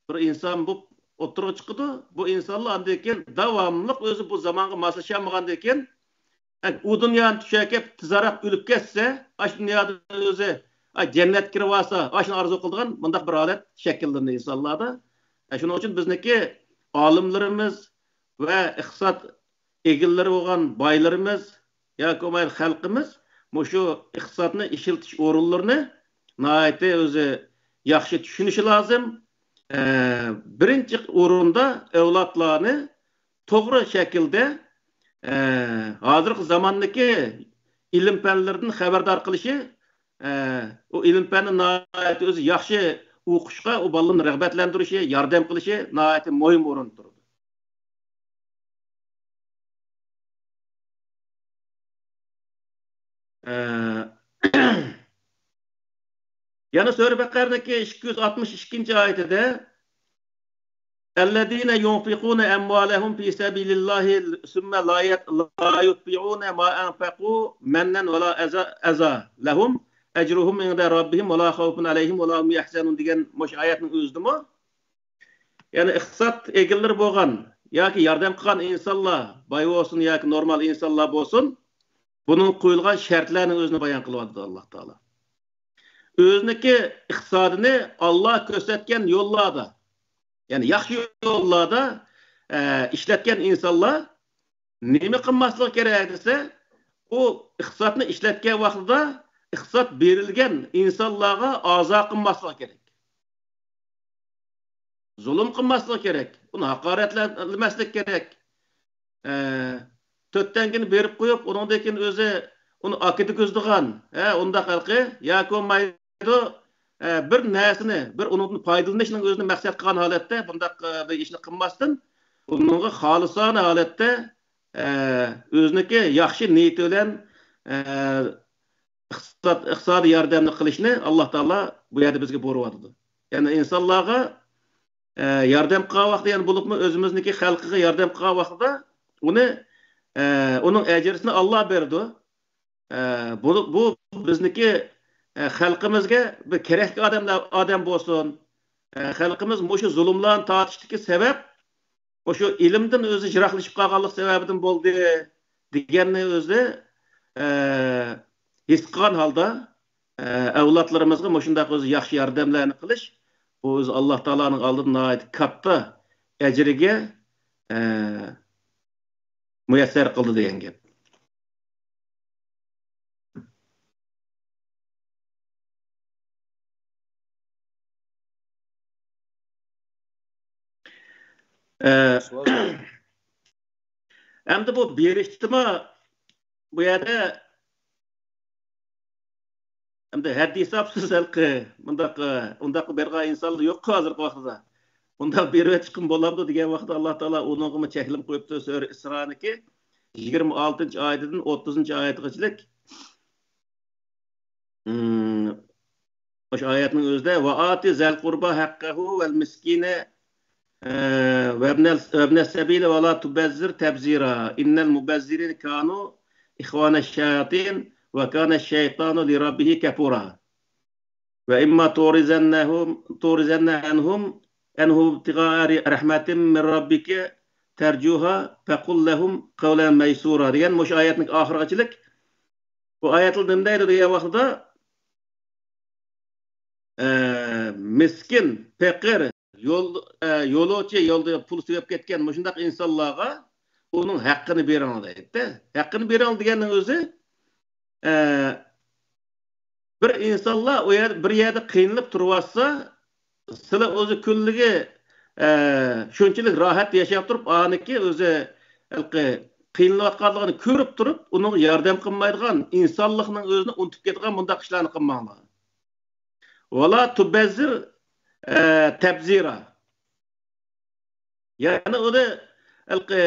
بىر ئىنسان بولۇپ ئوتتۇرىغا چىقىدۇ. بۇ ئىنسانلار ئاندىن كېيىن داۋاملىق ئۆزى بۇ زامانغا ماسلىشالمىغاندىن كېيىن، ئە، ئۇ دۇنيانى چۈشەنكەپ تېزراق ئۆلۈپ كەتسە، ئاشۇ دۇنيادا ئۆزى، ئە، جەننەتكە كىرىۋالسا، ئاشۇنى ئارزۇ قىلىدىغان مۇنداق بىر ھالەت شەكىللىنىدۇ ئىنسانلاردا. ئە، شۇنىڭ ئۈچۈن بىزنىڭكى ئالىملىرىمىز ۋە ئىقتىساد ئىگىلىرى بولغان بايلىرىمىز ياكى بولمايدۇ خەلقىمىز مۇشۇ ئىقتىسادنى ئىشلىتىش ئورۇنلىرىنى ناھايىتى ئۆزى ياخشى چۈشىنىشى لازىم. ئە، بىرىنچى ئورۇندا ئەۋلادلارنى توغرا شەكىلدە، ئە، ھازىرقى زاماندىكى ئىلىم پەنلىرىدىن خەۋەردار قىلىشى، ئە، ئۇ ئىلىم پەننى ناھايىتى ئۆزى ياخشى ئوقۇشقا ئۇ بالىلارنى رىغبەتلەندۈرۈشى، ياردەم قىلىشى ناھايىتى مۇھىم ئورۇندا تۇرىدۇ. ئە، يەنە سۈرە بەقەرىنىڭكى ئىككى يۈز ئاتمىش ئىككىنچى ئايىتىدە، الذين ينفقون أموالهم في سبيل الله ثم لا يت-، لا يتبعون ما أنفقوا منا ولا أذى، أذى لهم أجرهم عند ربهم ولا خوف عليهم ولا هم يحزنون دېگەن مۇشۇ ئايەتنىڭ ئۆزىدىمۇ يەنى ئىقتىساد ئىگىلىرى بولغان ياكى ياردەم قىلغان ئىنسانلار، باي بولسۇن ياكى نورمال ئىنسانلار بولسۇن، بۇنىڭ قويۇلغان شەرتلەرنىڭ ئۆزىنى بايان قىلىۋاتىدۇ ئاللاھ تائالا. ئۆزىنىڭكى ئىقتىسادىنى ئاللاھ كۆرسەتكەن يوللاردا، يەنى ياخشى يوللاردا، ئە، ئىشلەتكەن ئىنسانلار نېمە قىلماسلىقى كېرەك دېسە، ئۇ ئىقتىسادنى ئىشلەتكەن ۋاقتىدا ئىقتىساد بېرىلگەن ئىنسانلارغا ئازا قىلماسلىقى كېرەك. زۇلۇم قىلماسلىقى كېرەك. ئۇنى ھاقارەتلەمەسلىك كېرەك. ئە، تۆت تەڭگىنى بېرىپ قويۇپ، ئۇنىڭدىن كېيىن ئۆزى ئۇنى ئاكىتىگۈزىدىغان، ھە، ئۇنداق ھېلىقى ياكى بولمايدۇ، ئە، بىر نەرسىنى، بىر ئۇنىڭدىن پايدىلىنىشنىڭ ئۆزىنى مەقسەت قىلغان ھالەتتە بۇنداق، ئە، بىر ئىشنى قىلماستىن، ئۇنىڭغا خالىسانە ھالەتتە، ئە، ئۆزىنىڭكى ياخشى نىيىتى بىلەن، ئە، ئىقتىساد، ئىقتىسادىي ياردەمنى قىلىشنى ئاللاھ تائالا بۇ يەردە بىزگە بۇيرۇۋاتىدۇ. يەنى ئىنسانلارغا، ئە، ياردەم قىلغان ۋاقتىدا، يەنى بولۇپمۇ ئۆزىمىزنىڭكى خەلقىگە ياردەم قىلغان ۋاقتىدا ئۇنى، ئە، ئۇنىڭ ئەجرىسىنى ئاللاھ بېرىدۇ. ئە، بۇ، بۇ بىزنىڭكى، ئە، خەلقىمىزگە بىر كېرەكلىك ئادەملەر، ئادەم بولسۇن. ئە، خەلقىمىز مۇشۇ زۇلۇملارنى تارتىشتىكى سەۋەب مۇشۇ ئىلىمدىن ئۆزى يىراقلىشىپ قالغانلىق سەۋەبىدىن بولدى دېگەننى ئۆزى، ئە، ھېس قىلغان ھالدا، ئە، ئەۋلادلىرىمىزغا مۇشۇنداق ئۆزى ياخشى ياردەملەرنى قىلىش، بۇ ئۆزى ئاللاھ تائالانىڭ ئالدىدا ناھايىتى كاتتا ئەجرىگە، ئە، مۇيەسسەر قىلدى دېگەن گەپ. ئە، ئەمدى بۇ بېرىشتىمۇ بۇ يەردە ئەمدى ھەددى ھېسابسىز ھېلىقى مۇنداق، ئۇنداق بېرىدىغان ئىنسانلار يوققۇ ھازىرقى ۋاقتىدا. ئۇنداق بېرىۋېتىشقىمۇ بولامدۇ دېگەن ۋاقىتتا ئاللاھ تائالا ئۇنىڭغىمۇ چەكلىمە قويۇپتۇ. سۈرە ئىسرانىڭكى يىگىرمە ئالتىنچى ئايىتىدىن ئوتتۇزىنچى ئايىتىغىچىلىك. مم، مۇشۇ ئايەتنىڭ ئۆزىدە، وآت ذا القربى حقه والمسكين، ئە، وابن، وابن السبيل ولا تبذر تبذيرا إن المبذرين كانوا إخوان الشياطين وكان الشيطان لربه كفورا. وإما تعرضن عنهم، تعرضن عنهم، عنه ابتغاء رحمة من ربك ترجوها فقل لهم قولا ميسورا دېگەن مۇشۇ ئايەتنىڭ ئاخىرىغىچىلىك. بۇ ئايەتلەر نېمە دەيدۇ دېگەن ۋاقتىدا، ئە، مىسكىن، پېقىر، يول، ئە، يولۇچى، يولدا پۇل سۆيۈپ كەتكەن مۇشۇنداق ئىنسانلارغا ئۇنىڭ ھەققىنى بېرىڭ دەيدۇ. ھەققىنى بېرىڭ دېگەننىڭ ئۆزى، ئە، بىر ئىنسانلار ئۇ يەردە، بىر يەردە قىينىلىپ تۇرۇۋاتسا، سىلەر ئۆزى كۈنلۈكى، ئە، شۇنچىلىك راھەت ياشاپ تۇرۇپ، ئانىكى ئۆزى ھېلىقى قىينىلىۋاتقانلىقىنى كۆرۈپ تۇرۇپ، ئۇنىڭغا ياردەم قىلمايدىغان، ئىنسانلىقنىڭ ئۆزىنى ئۇنتۇپ كېتىدىغان مۇنداق ئىشلارنى قىلماڭلار. ۋەلا تۇبەززىر، ئە، تەبزىرا. يەنى ئۇنى ھېلىقى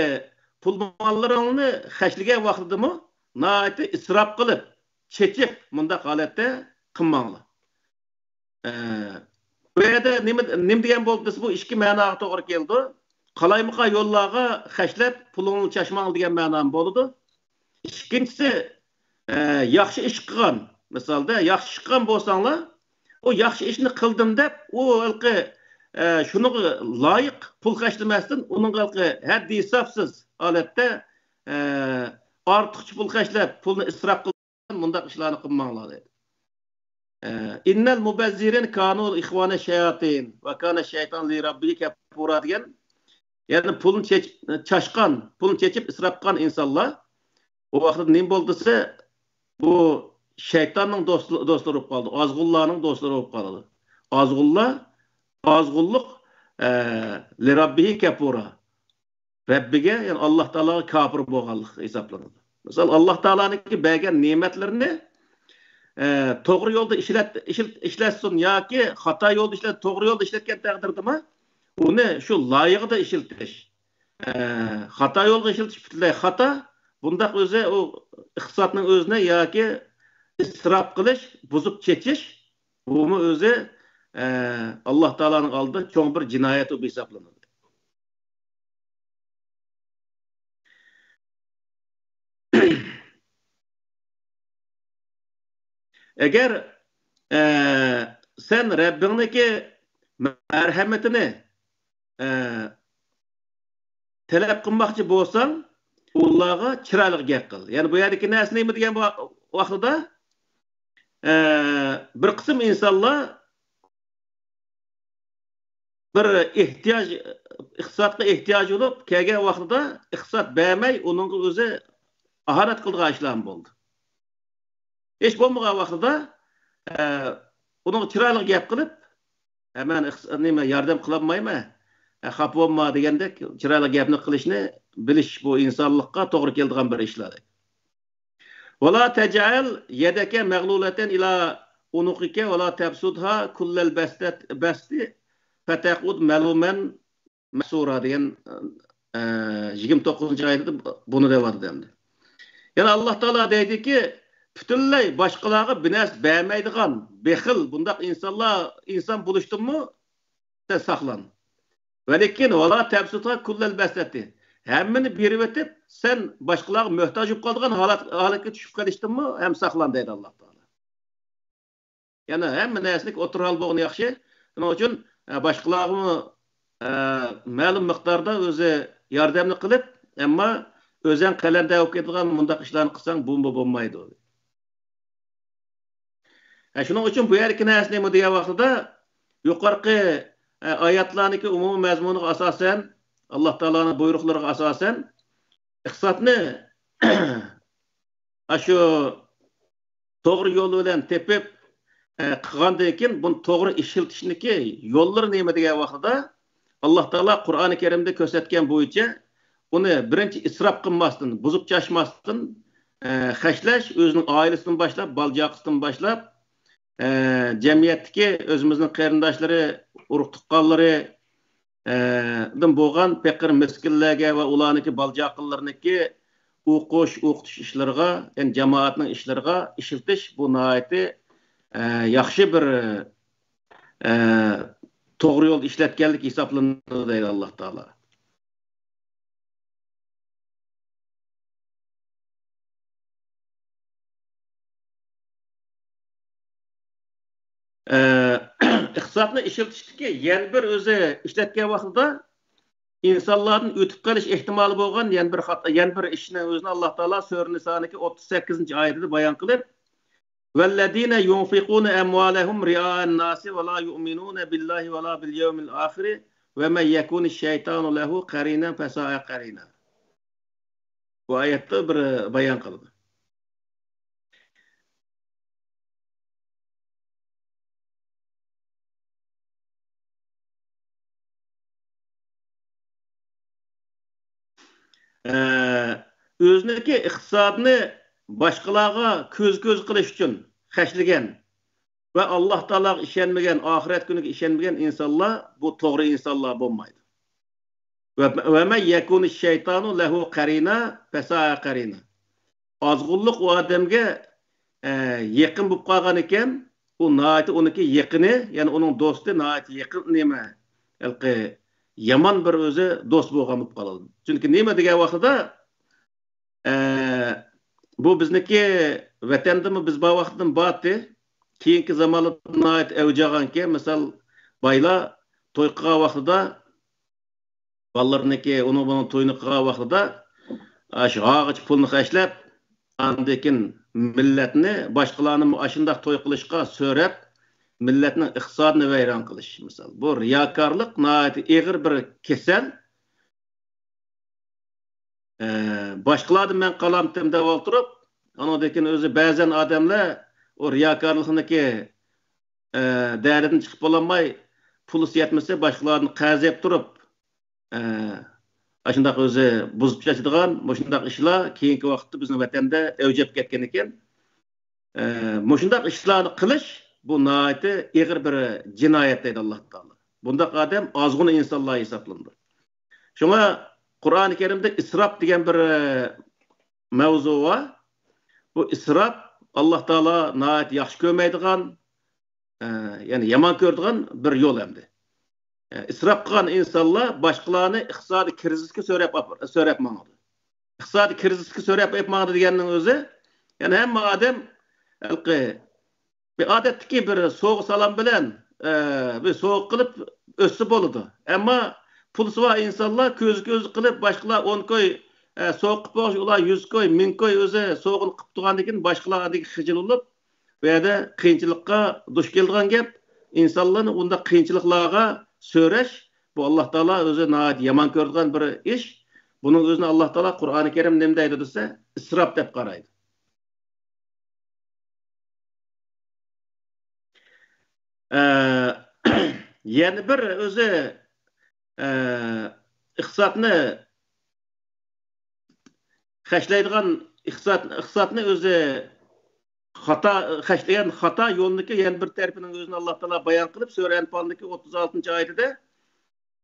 پۇل ماللىرىڭنى خەجلىگەن ۋاقتىدىمۇ ناھايىتى ئىسراپ قىلىپ، چېچىپ، مۇنداق ھالەتتە قىلماڭلار. ئە، بۇ يەردە نېمە، نېمە دېگەن بولدى دېسە، بۇ ئىككى مەناغا توغرا كېلىدۇ. قالايمىقان يوللارغا خەجلەپ، پۇلۇڭنى چاچماڭ دېگەن مەنامۇ بولىدۇ. ئىككىنچىسى، ئە، ياخشى ئىش قىلغان، مىسالدا، ياخشى ئىش قىلغان بولساڭلار، ئۇ ياخشى ئىشنى قىلدىم دەپ، ئۇ ھېلىقى، ئە، شۇنىڭغا لايىق پۇل خەجلىمەستىن، ئۇنىڭغا ھېلىقى ھەددى ھېسابسىز ھالەتتە، ئە، ئارتۇقچە پۇل خەجلەپ، پۇلنى ئىسراپ قىلغان مۇنداق ئىشلارنى قىلماڭلار دەيدۇ. ئە، «إن المبذرين كانوا إخوان الشياطين وكان الشيطان لربه كفورا» دېگەن، يەنى پۇلنى چېچىپ، چاچقان، پۇلنى چېچىپ ئىسراپ قىلغان ئىنسانلار، ئۇ ۋاقىتتا نېمە بولدى دېسە، بۇ شەيتاننىڭ دوستلىرى بولۇپ قالدى، ئازغۇنلارنىڭ دوستلىرى بولۇپ قالدى. ئازغۇنلار، ئازغۇنلۇق، ئە، لىرەببىھى كەپۇرا. رەببىگە، يەنى ئاللاھ تائالاغا كاپىر بولغانلىق ھېسابلىنىدۇ. مىسال، ئاللاھ تائالانىڭكى بەرگەن نېمەتلىرىنى، ئە، توغرا يولدا ئىشلەت-، ئىشلەت-، ئىشلەتسۇن ياكى خاتا يولدا ئىشلەت-، توغرا يولدا ئىشلەتكەن تەقدىردىمۇ، ئۇنى شۇ لايىقىدا ئىشلىتىش. ئە، خاتا يولغا ئىشلىتىش پۈتۈنلەي خاتا. بۇنداق ئۆزى ئۇ ئىقتىسادنىڭ ئۆزىنى ياكى ئىسراپ قىلىش، بۇزۇپ چېچىش، بۇمۇ ئۆزى، ئە، ئاللاھ تائالانىڭ ئالدىدا چوڭ بىر جىنايەت بولۇپ ھېسابلىنىدۇ. ئەگەر، ئە، سەن رەببىڭنىڭكى مەرھەمىتىنى، ئە، تەلەپ قىلماقچى بولساڭ، ئۇلارغا چىرايلىق گەپ قىل. يەنى بۇ يەردىكى نەرسە نېمە دېگەن ۋا-، ۋاقتىدا، ئە، بىر قىسىم ئىنسانلار بىر ئېھتىياج، ئىقتىسادقا ئېھتىياجى بولۇپ كەلگەن ۋاقتىدا ئىقتىساد بەرمەي، ئۇنىڭغا ئۆزى ئاھانەت قىلىدىغان ئىشلارمۇ بولدى. ھېچ بولمىغان ۋاقتىدا، ئە، ئۇنىڭغا چىرايلىق گەپ قىلىپ، «ھە، مەن ئىقتىس-، نېمە، ياردەم قىلالمايمەن، ھە، خاپا بولما» دېگەندەك چىرايلىق گەپنى قىلىشنى بىلىش، بۇ ئىنسانلىققا توغرا كېلىدىغان بىر ئىشلار. «ولا تجعل يدك مغلولة إلى عنقك ولا تبسطها كل البسط، بسط فتقعد ملوما مەھسۇرا» دېگەن، ئە، يىگىرمە توققۇزىنچى ئايەتتە بۇنى دەۋاتىدۇ ئەمدى. يەنى ئاللاھ تائالا دەيدۇكى، پۈتۈنلەي باشقىلارغا بىر نەرسە بەرمەيدىغان، بېخىل، بۇنداق ئىنسانلار، ئىنسان بولۇشتىنمۇ سەن ساقلان. ۋەلىكىن، «ولا تبسطها كل البسط»، ھەممىنى بېرىۋېتىپ، سەن باشقىلارغا موھتاج بولۇپ قالىدىغان ھالەت، ھالەتكە چۈشۈپ قېلىشتىنمۇ ھەم ساقلان دەيدۇ ئاللاھ تائالا. يەنى ھەممە نەرسىنىڭ ئوتتۇرا ھال بولغىنى ياخشى. شۇنىڭ ئۈچۈن، ئە، باشقىلارغىمۇ، ئە، مەلۇم مىقداردا ئۆزى ياردەمنى قىلىپ، ئەمما ئۆزەڭ قەلەندەر بولۇپ كېتىدىغان مۇنداق ئىشلارنى قىلساڭ، بۇمۇ بولمايدۇ. ئە، شۇنىڭ ئۈچۈن بۇ يەردىكى نەرسە نېمە دېگەن ۋاقتىدا، يۇقىرىقى، ئە، ئايەتلەرنىڭكى ئومۇمىي مەزمۇنىغا ئاساسەن، ئاللاھ تائالانىڭ بۇيرۇقلىرىغا ئاساسەن، ئىقتىسادنى ئاشۇ توغرا يول بىلەن تېپىپ، ئە، قىلغاندىن كېيىن، بۇنى توغرا ئىشلىتىشنىكى يوللىرى نېمە دېگەن ۋاقتىدا، ئاللاھ تائالا قۇرئانى كەرىمدە كۆرسەتكەن بويىچە، ئۇنى بىرىنچى ئىسراپ قىلماستىن، بۇزۇپ چاچماستىن، ئە، خەجلەش، ئۆزىنىڭ ئائىلىسىدىن باشلاپ، بالا-چاقىسىدىن باشلاپ، ئە، جەمئىيەتتىكى ئۆزىمىزنىڭ قېرىنداشلىرى، ئۇرۇق-تۇغقانلىرى، ئە، دىن بولغان پېقىر مىسكىنلەرگە ۋە ئۇلارنىڭكى بالا-چاقىلىرىنىڭكى ئوقۇش، ئوقۇتۇش ئىشلىرىغا، يەنى جامائەتنىڭ ئىشلىرىغا ئىشلىتىش، بۇ ناھايىتى، ئە، ياخشى بىر، ئە، توغرا يولدا ئىشلەتكەنلىك ھېسابلىنىدۇ دەيدۇ ئاللاھ تائالا. ئە، ئىقتىسادنى ئىشلىتىشتىكى يەنە بىر ئۆزى ئىشلەتكەن ۋاقتىدا ئىنسانلاردىن ئۆتۈپ قېلىش ئېھتىمالى بولغان يەنە بىر خاتا، يەنە بىر ئىشنى ئۆزىنى ئاللاھ تائالا سۈرە نىسانىڭكى ئوتتۇز سەككىزىنچى ئايىتىدە بايان قىلىپ، والذين ينفقون أموالهم رئاء الناس ولا يؤمنون بالله ولا باليوم الآخر ومن يكن الشيطان له قرينا فساء قرينا. بۇ ئايەتتە بىر بايان قىلىدۇ. ئە، ئۆزىنىڭكى ئىقتىسادىنى باشقىلارغا كۆز-كۆز قىلىش ئۈچۈن خەجلىگەن ۋە ئاللاھ تائالاغا ئىشەنمىگەن، ئاخىرەت كۈنىگە ئىشەنمىگەن ئىنسانلار، بۇ توغرا ئىنسانلار بولمايدۇ. ۋە، ومن يكن الشيطان له قرينا فساء قرينا. ئازغۇنلۇق ئۇ ئادەمگە، ئە، يېقىن بولۇپ قالغان ئىكەن، ئۇ ناھايىتى ئۇنىڭكى يېقىنى، يەنى ئۇنىڭ دوستى ناھايىتى يېقىن نېمە، ھېلىقى يامان بىر ئۆزى دوست بولغان بولۇپ قالىدۇ. چۈنكى نېمە دېگەن ۋاقتىدا، ئە، بۇ بىزنىڭكى ۋەتەندىمۇ بىز بار ۋاقىتتىمۇ بارتى. كېيىنكى زامانلاردا ناھايىتى ئەۋج ئالغانكەن. مىسال، بايلار توي قىلغان ۋاقتىدا بالىلىرىنىڭكى، ئۇنىڭ بۇنىڭ تويىنى قىلغان ۋاقتىدا، ئاشۇ ھاغىچە پۇلنى خەجلەپ، ئاندىن كېيىن مىللەتنى، باشقىلارنىمۇ ئاشۇنداق توي قىلىشقا سۆرەپ، مىللەتنىڭ ئىقتىسادىنى ۋەيران قىلىش، مىسال. بۇ رىياكارلىق ناھايىتى ئېغىر بىر كېسەل. ئە، باشقىلاردىن مەن قالامتىم دەپ ئولتۇرۇپ، ئۇنىڭدىن كېيىن ئۆزى بەزەن ئادەملەر ئۇ رىياكارلىقنىڭكى، ئە، دەرىدىن چىقىپ بولالماي، پۇلىسى يەتمىسە باشقىلاردىن قەرز يەپ تۇرۇپ، ئە، ئاشۇنداق ئۆزى بۇزۇپ چاچىدىغان مۇشۇنداق ئىشلار كېيىنكى ۋاقىتتا بىزنىڭ ۋەتەندە ئەۋج ئېلىپ كەتكەن ئىكەن. ئە، مۇشۇنداق ئىشلارنى قىلىش، بۇ ناھايىتى ئېغىر بىر جىنايەت دەيدۇ ئاللاھ تائالا. بۇنداق ئادەم ئازغۇنا ئىنسانلار ھېسابلىنىدۇ. شۇڭا قۇرئانى كەرىمدە ئىسراپ دېگەن بىر، ئە، مەۋزۇ بار. بۇ ئىسراپ ئاللاھ تائالا ناھايىتى ياخشى كۆرمەيدىغان، ئە، يەنى يامان كۆرىدىغان بىر يول ئەمدى. ئە، ئىسراپ قىلغان ئىنسانلار باشقىلارنى ئىقتىسادىي كىرىزىسكە سۆرەپ ئاپ-، سۆرەپ ماڭىدۇ. ئىقتىسادىي كىرىزىسكە سۆرەپ ئېلىپ ماڭىدۇ دېگەننىڭ ئۆزى، يەنى ھەممە ئادەم ھېلىقى بىر ئادەتتىكى بىر سوۋغا سالام بىلەن، ئە، بىر سوۋغا قىلىپ ئۆتسە بولىدۇ. ئەمما پۇلسى بار ئىنسانلار كۆز-كۆز قىلىپ باشقىلار ئون كوي، ئە، سوۋغا قىلىپ بولغاچ، ئۇلار يۈز كوي، مىڭ كوي ئۆزى سوۋغىنى قىلىپ تۇرغاندىن كېيىن باشقىلار ئاندىن كېيىن خىجىل بولۇپ، بۇ يەردە قىيىنچىلىققا دۇچ كېلىدىغان گەپ. ئىنسانلارنى ئۇنداق قىيىنچىلىقلارغا سۆرەش، بۇ ئاللاھ تائالا ئۆزى ناھايىتى يامان كۆرىدىغان بىر ئىش. بۇنىڭ ئۆزىنى ئاللاھ تائالا قۇرئانى كەرىم نېمە دەيدۇ دېسە، ئىسراپ دەپ قارايدۇ. ئە، يەنە بىر ئۆزى، ئە، ئىقتىسادنى خەجلەيدىغان، ئىقتىساد، ئىقتىسادنى ئۆزى خاتا، خەجلىگەن خاتا يولنىڭكى يەنە بىر تەرىپىنىڭ ئۆزىنى ئاللاھ تائالا بايان قىلىپ، سۈرە ئەنپالدىكى ئوتتۇز ئالتىنچى ئايىتىدە،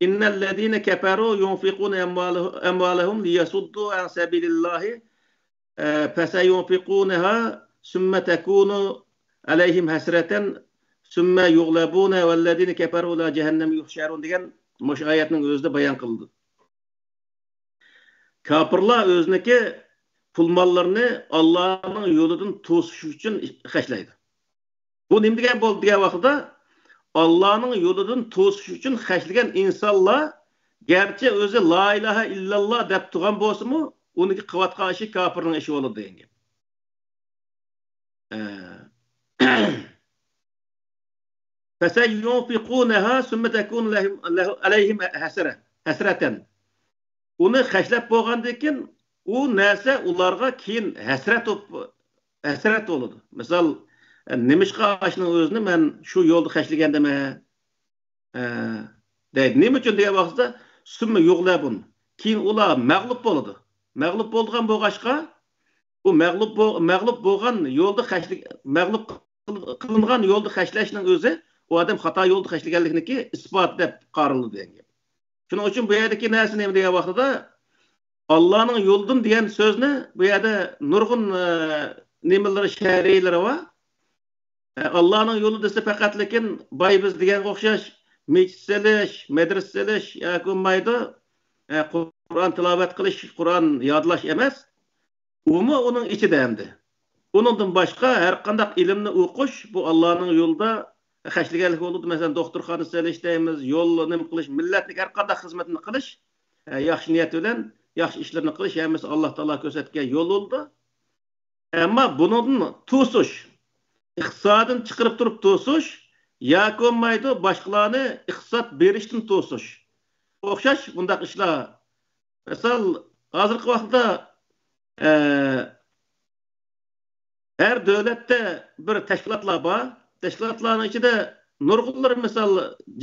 إن الذين كفروا ينفقون أموالهم، أموالهم ليصدوا عن سبيل الله، ئە، فسينفقونها ثم تكون عليهم حسرة ثم يغلبون والذين كفروا إلى جهنم يحشرون دېگەن مۇشۇ ئايەتنىڭ ئۆزىدە بايان قىلىندى. كاپىرلار ئۆزىنىڭكى پۇل-ماللىرىنى ئاللانىڭ يولىدىن توسۇش ئۈچۈن خەجلەيدۇ. بۇ نېمە دېگەن بولدى دېگەن ۋاقتىدا، ئاللانىڭ يولىدىن توسۇش ئۈچۈن خەجلىگەن ئىنسانلار گەرچە ئۆزى لا ئىلاھە ئىللاللا دەپ تۇرغان بولسىمۇ، ئۇنىڭكى قىلىۋاتقان ئىشى كاپىرنىڭ ئىشى بولىدۇ دېگەن گەپ. ئە، فسينفقونها ثم تكون لهم، له، عليهم حسرة، حسرة. ئۇنى خەجلەپ بولغاندىن كېيىن، ئۇ نەرسە ئۇلارغا كېيىن ھەسرەت بولۇپ، ھەسرەت بولىدۇ. مىسال، نېمىشقا ئاشۇنىڭ ئۆزىنى مەن شۇ يولدا خەجلىگەندىمەن؟ ئە، دەيدۇ. نېمە ئۈچۈن دېگەن ۋاقتىدا، ثم يغلبون. كېيىن ئۇلار مەغلۇپ بولىدۇ. مەغلۇپ بولىدىغان بولغاچقا، بۇ مەغلۇپ بو-، مەغلۇپ بولغان يولدا خەجلىك، مەغلۇپ قىل-، قىلىنغان يولدا خەجلەشنىڭ ئۆزى ئۇ ئادەم خاتا يولدا خەجلىگەنلىكىنىڭكى ئىسپاتى دەپ قارىلىدۇ دېگەن گەپ. شۇنىڭ ئۈچۈن بۇ يەردىكى نەرسە نېمە دېگەن ۋاقتىدا، ئاللانىڭ يولىدىن دېگەن سۆزنى بۇ يەردە نۇرغۇن، ئە، نېمىلىرى، شەرھلىرى بار. ئە، ئاللانىڭ يولى دېسە پەقەت لېكىن باي بىز دېگەنگە ئوخشاش مىچىت سېلىش، مەدرىسە سېلىش ياكى بولمايدۇ، ئە، قۇرئان تىلاۋەت قىلىش، قۇرئان يادلاش ئەمەس. ئۇمۇ ئۇنىڭ ئىچىدە ئەمدى. ئۇنىڭدىن باشقا ھەر قانداق ئىلىمنى ئوقۇش، بۇ ئاللانىڭ يولىدا خەجلىگەنلىك بولىدۇ. مەسىلەن، دوختۇرخانا سېلىش دەيمىز، يولنى نېمە قىلىش، مىللەتنىڭ ھەر قانداق خىزمىتىنى قىلىش، ئە، ياخشى نىيەت بىلەن ياخشى ئىشلىرىنى قىلىش ھەممىسى ئاللا تائالا كۆرسەتكەن يول بولىدۇ. ئەمما بۇنىڭدىن توسۇش، ئىقتىسادىنى چىقىرىپ تۇرۇپ توسۇش ياكى بولمايدۇ، باشقىلارنى ئىقتىساد بېرىشتىن توسۇش. ئوخشاش بۇنداق ئىشلار. مىسال، ھازىرقى ۋاقىتتا، ئە، ھەر دۆلەتتە بىر تەشكىلاتلار بار. تەشكىلاتلارنىڭ ئىچىدە نۇرغۇنلىرى، مىسال،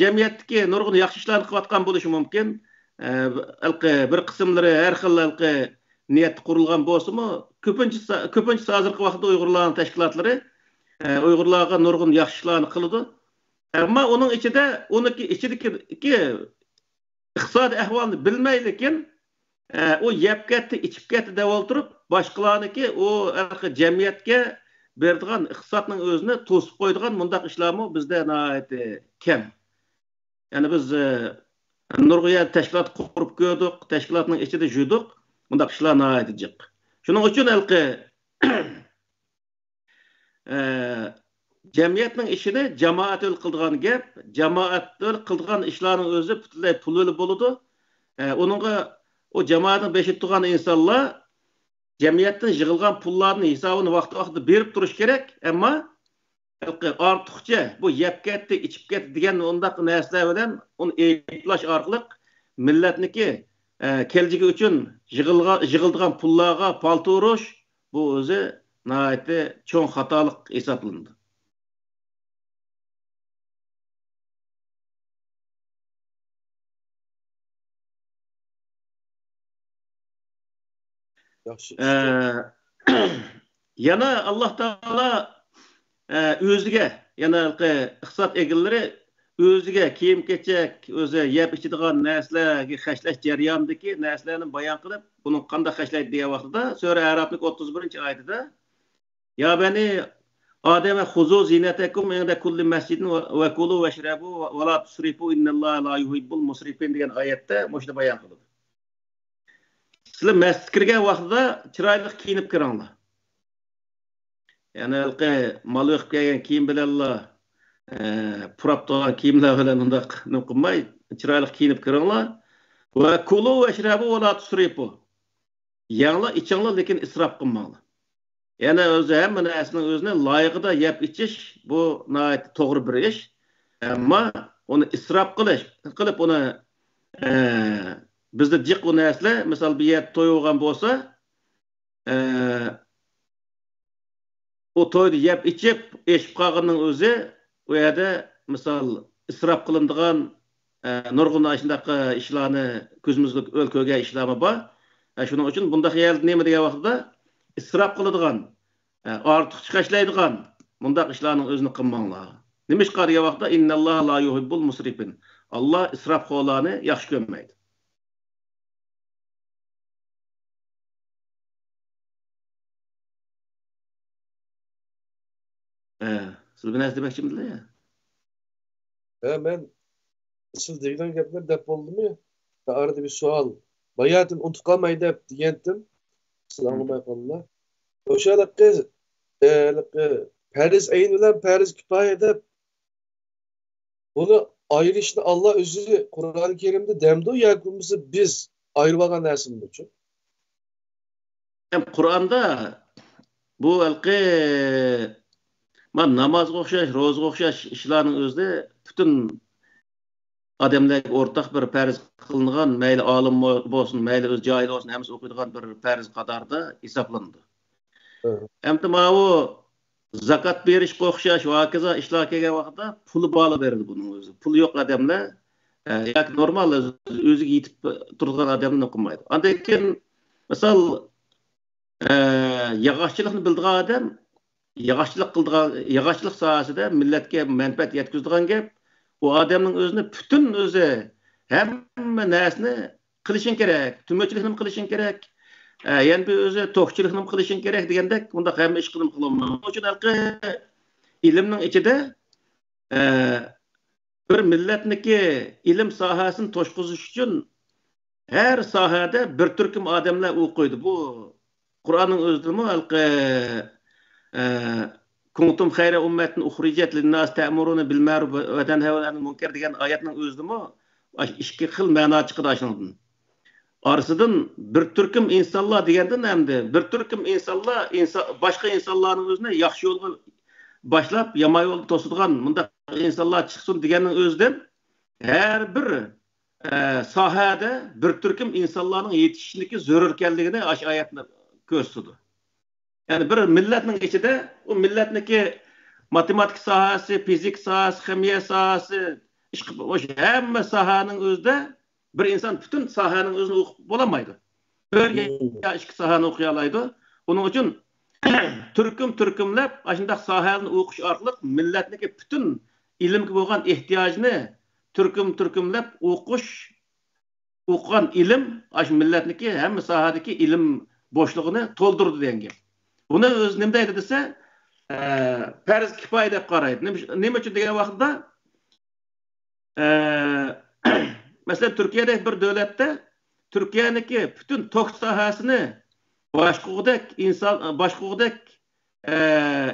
جەمئىيەتتىكى نۇرغۇن ياخشى ئىشلارنى قىلىۋاتقان بولۇشى مۇمكىن. ئە، ھېلىقى بىر قىسىملىرى ھەر خىل ھېلىقى نىيەتتە قۇرۇلغان بولسىمۇ، كۆپىنچىسى، كۆپىنچىسى ھازىرقى ۋاقىتتا ئۇيغۇرلارنىڭ تەشكىلاتلىرى، ئە، ئۇيغۇرلارغا نۇرغۇن ياخشى ئىشلارنى قىلىدۇ. ئەمما ئۇنىڭ ئىچىدە، ئۇنىڭكى ئىچىدىكى ئىقتىسادىي ئەھۋالنى بىلمەيلىكىن، ئە، ئۇ يەپ كەتتى، ئىچىپ كەتتى دەپ ئولتۇرۇپ، باشقىلارنىڭكى ئۇ ھېلىقى جەمئىيەتكە بېرىدىغان ئىقتىسادنىڭ ئۆزىنى توسۇپ قويىدىغان مۇنداق ئىشلارمۇ بىزدە ناھايىتى كەم. يەنى بىز، ئە، نۇرغۇن يەردە تەشكىلات قۇرۇپ كۆردۇق، تەشكىلاتنىڭ ئىچىدە يۈردۇق، مۇنداق ئىشلار ناھايىتى جىق. شۇنىڭ ئۈچۈن ھېلىقى ئە، جەمئىيەتنىڭ ئىشىنى جامائەت ھەل قىلىدىغان گەپ، جامائەت ھەل قىلىدىغان ئىشلارنىڭ ئۆزى پۈتۈنلەي پۇل ھەل بولىدۇ. ئە، ئۇنىڭغا ئۇ جامائەتنىڭ بېشىدا تۇرغان ئىنسانلار جەمئىيەتتىن يىغىلغان پۇللارنىڭ ھېسابىنى ۋاقتى ۋاقتىدا بېرىپ تۇرۇش كېرەك، ئەمما ئارتۇقچە بۇ يەپ كەتتى، ئىچىپ كەتتى دېگەن ئۇنداق نەرسىلەر بىلەن ئۇنى ئەيىبلەش ئارقىلىق مىللەتنىڭكى، ئە، كەلىچىكى ئۈچۈن يىغىلغا-، يىغىلىدىغان پۇللارغا پالتا ئۇرۇش، بۇ ئۆزى ناھايىتى چوڭ خاتالىق ھېسابلىنىدۇ. ياخشى. ئە، يەنە ئاللا تائالا، ئە، ئۆزىگە، يەنە ئىقتىساد ئىگىلىرى ئۆزىگە كىيىم-كېچەك، ئۆزى يەپ ئىچىدىغان نەرسىلەرگە خەجلەش جەريانىدىكى نەرسىلەرنى بايان قىلىپ، بۇنى قانداق خەجلەيدۇ دېگەن ۋاقتىدا، سۈرە ئەرافنىڭ ئوتتۇز بىرىنچى ئايىتىدە، يا بەنى ئادەم خۇزۇ زىنەتەكۇم ئىندە كۇللى مەسجىدىن ۋە، ۋە كۇلۇ ۋەشرەبۇ ۋە، ۋە لا تۇسرىفۇ ئىننەللاھە لا يۇھىببۇل مۇسرىفىن دېگەن ئايەتتە مۇشۇنى بايان قىلىدۇ. سىلەر مەسچىتكە كىرگەن ۋاقتىدا چىرايلىق كىيىنىپ كىرىڭلار. يەنى ھېلىقى مال بېقىپ كەلگەن كىيىم بىلەنلا، ئە، پۇراپ تۇرغان كىيىملەر بىلەن ئۇنداق نېمە قىلماي، چىرايلىق كىيىنىپ كىرىڭلار. ۋە كۇلۇ ۋەشرەبۇ ۋە لا تۇسرىفۇ. يەڭلار، ئىچىڭلار، لېكىن ئىسراپ قىلماڭلار. يەنى ئۆزى ھەممە نەرسىنىڭ ئۆزىنى لايىقىدا يەپ ئىچىش، بۇ ناھايىتى توغرا بىر ئىش. ئەمما ئۇنى ئىسراپ قىلىش، قىلىپ ئۇنى، ئە، بىزدە جىق ئۇ نەرسىلەر، مىسال، بىر يەردە توي بولغان بولسا، ئە، ئۇ تويدا يەپ ئىچىپ، ئېشىپ قالغىنىنىڭ ئۆزى ئۇ يەردە، مىسال، ئىسراپ قىلىنىدىغان، ئە، نۇرغۇن ئاشۇنداق ئىشلارنى كۆزىمىز ئۆل كۆرگەن ئىشلارمۇ بار. ئە، شۇنىڭ ئۈچۈن بۇنداق يەردە نېمە دېگەن ۋاقتىدا ئىسراپ قىلىدىغان، ئە، ئارتۇقچە خەجلەيدىغان مۇنداق ئىشلارنىڭ ئۆزىنى قىلماڭلار. نېمىشقا دېگەن ۋاقىتتا، ئىننەللاھە لا يۇھىببۇل مۇسرىفىن. ئاللا ئىسراپخورلارنى ياخشى كۆرمەيدۇ. ئە، سىز بىر نەرسە دېمەكچىمىدىلە يا؟ ھە، مەن سىز دېگەن گەپلەر دەپ بولدىمۇ؟ مەن ئارىدا بىر سوئال. باياتىن ئۇنتۇپ قالماي دەپ دېگەنتىم. سىز ئاڭلىماي قالدىلا. ئوشۇ ھېلىقى، ئە، ھېلىقى پەرز ئەين بىلەن پەرز كىپايە دەپ بۇنى ئايرىشنى ئاللا ئۆزى قۇرئان كەرىمدە دەمدۇ ياكى بولمىسا بىز ئايرىۋالغان نەرسىمىزچۇ؟ ئەم، قۇرئاندا بۇ ھېلىقى، مانا، نامازغا ئوخشاش، روزىغا ئوخشاش ئىشلارنىڭ ئۆزى پۈتۈن ئادەملەرگە ئورتاق بىر پەرز قىلىنغان، مەيلى ئالىم بولسۇن، مەيلى ئۆزى جاھىل بولسۇن، ھەممىسى ئوقۇيدىغان بىر پەرز قاتارىدا ھېسابلىنىدۇ. ئەمدى ماۋۇ زاكات بېرىشكە ئوخشاش ۋە ھاكازا ئىشلار كەلگەن ۋاقىتتا پۇلى بارلا بېرىدۇ بۇنىڭ ئۆزى. پۇلى يوق ئادەملەر، ئە، ياكى نورمال ئۆزىگە يېتىپ تۇرىدىغان ئادەملەر ئوقۇمايدۇ. ئاندىن كېيىن، مىسال، ئە، ياغاچچىلىقنى بىلىدىغان ئادەم ياغاچچىلىق قىلىدىغان، ياغاچچىلىق ساھەسىدە مىللەتكە مەنپەئەت يەتكۈزىدىغان گەپ. ئۇ ئادەمنىڭ ئۆزىنى پۈتۈن ئۆزى ھەممە نەرسىنى قىلىشىڭ كېرەك، تۈمۈرچىلىكنىمۇ قىلىشىڭ كېرەك، ئە، يەنە بىر ئۆزى توكچىلىكنىمۇ قىلىشىڭ كېرەك دېگەندەك، بۇنداق ھەممە ئىشقىنىمۇ قىلالمايدۇ. شۇنىڭ ئۈچۈن ھېلىقى ئىلىمنىڭ ئىچىدە، ئە، بىر مىللەتنىكى ئىلىم ساھەسىنى توشقۇزۇش ئۈچۈن ھەر ساھەدە بىر تۈركۈم ئادەملەر ئوقۇيدۇ. بۇ قۇرئاننىڭ ئۆزىدىمۇ ھېلىقى، ئە، كنتم خير أمة أخرجت للناس تأمرون بالمعروف وتنهون عن المنكر دېگەن ئايەتنىڭ ئۆزىدىمۇ ئىككى خىل مەنا چىقىدۇ ئاشۇنىڭدىن. ئارىسىدىن بىر تۈركۈم ئىنسانلار دېگەندىن ئەمدى بىر تۈركۈم ئىنسانلار ئىنسا-، باشقا ئىنسانلارنىڭ ئۆزىنى ياخشى يولغا باشلاپ، يامان يولدا توسىدىغان مۇنداق ئىنسانلار چىقسۇن دېگەننىڭ ئۆزىدىن ھەر بىر، ئە، ساھەدە بىر تۈركۈم ئىنسانلارنىڭ يېتىشىشىدىكى زۆرۈر ئىكەنلىكىنى ئاشۇ ئايەتنى كۆرسىتىدۇ. يەنى بىر مىللەتنىڭ ئىچىدە ئۇ مىللەتنىڭكى ماتېماتىكا ساھەسى، فىزىكا ساھەسى، خىمىيە ساھەسى، ئىشقىلىپ، ئوش-، ھەممە ساھەنىڭ ئۆزىدە بىر ئىنسان پۈتۈن ساھەنىڭ ئۆزىنى ئوقۇپ بولالمايدۇ. بىر يا ئىككى ساھەنى ئوقۇيالايدۇ. ئۇنىڭ ئۈچۈن تۈركۈم-تۈركۈملەپ ئاشۇنداق ساھەلەرنى ئوقۇش ئارقىلىق مىللەتنىڭكى پۈتۈن ئىلىمگە بولغان ئېھتىياجىنى تۈركۈم-تۈركۈملەپ ئوقۇش، ئوقۇغان ئىلىم ئاشۇ مىللەتنىڭكى ھەممە ساھەدىكى ئىلىم بوشلۇقىنى تولدۇرىدۇ دېگەن گەپ. بۇنى ئۆزى نېمە دەيدۇ دېسە، ئە، پەرز كىپايە دەپ قارايدۇ. نېمە، نېمە ئۈچۈن دېگەن ۋاقىتتا، ئە، مەسىلەن، تۈركىيەدەك بىر دۆلەتتە تۈركىيەنىڭكى پۈتۈن توك ساھەسىنى باشقۇرغۇدەك ئىنسان، باشقۇرغۇدەك، ئە،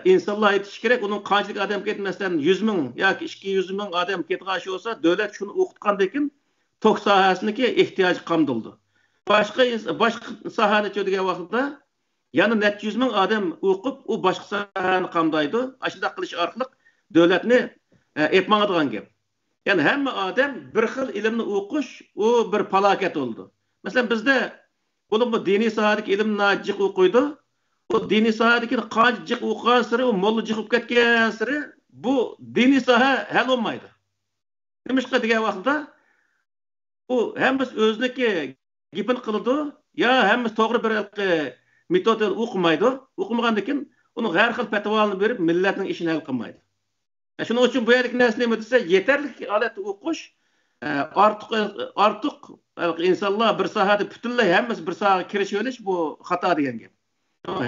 ئىنسانلار يېتىشى كېرەك. ئۇنىڭ قانچىلىك ئادەم كېتىپ، مەسىلەن، يۈز مىڭ ياكى ئىككى يۈز مىڭ ئادەم كېتىدىغان ئىش بولسا، دۆلەت شۇنى ئوقۇتقاندىن كېيىن توك ساھەسىنىڭكى ئېھتىياجى قامدىلىدۇ. باشقا ئىنس-، باشقا ساھەنىچۇ دېگەن ۋاقىتتا يەنە نەچچە يۈز مىڭ ئادەم ئوقۇپ، ئۇ باشقا ساھەنى قامدايدۇ. ئاشۇنداق قىلىش ئارقىلىق دۆلەتنى، ئە، ئېلىپ ماڭىدىغان گەپ. يەنى ھەممە ئادەم بىر خىل ئىلىمنى ئوقۇش، ئۇ بىر پالاكەت بولىدۇ. مەسىلەن، بىزدە بولۇپمۇ دىنىي ساھەدىكى ئىلىمنى ناھايىتى جىق ئوقۇيدۇ. ئۇ دىنىي ساھەدىكىنى قانچە جىق ئوقۇغانسېرى، ئۇ موللا جىق بولۇپ كەتكەنسېرى، بۇ دىنىي ساھە ھەل بولمايدۇ. نېمىشقا دېگەن ۋاقىتتا، ئۇ ھەممىسى ئۆزىنىڭكى گېپىنى قىلىدۇ، يا ھەممىسى توغرا بىر ھېلىقى مېتودنى ئوقۇمايدۇ. ئوقۇمىغاندىن كېيىن ئۇنىڭ ھەر خىل پەتىۋالىرىنى بېرىپ، مىللەتنىڭ ئىشىنى ھەل قىلمايدۇ. شۇنىڭ ئۈچۈن بۇ يەردىكى نەرسە نېمە دېسە، يېتەرلىك ھالەتتە ئوقۇش، ئارتۇق، ئارتۇق ئىنسانلار بىر ساھەدە پۈتۈنلەي ھەممىسى بىر ساھەگە كىرىشىۋېلىش، بۇ خاتا دېگەن گەپ.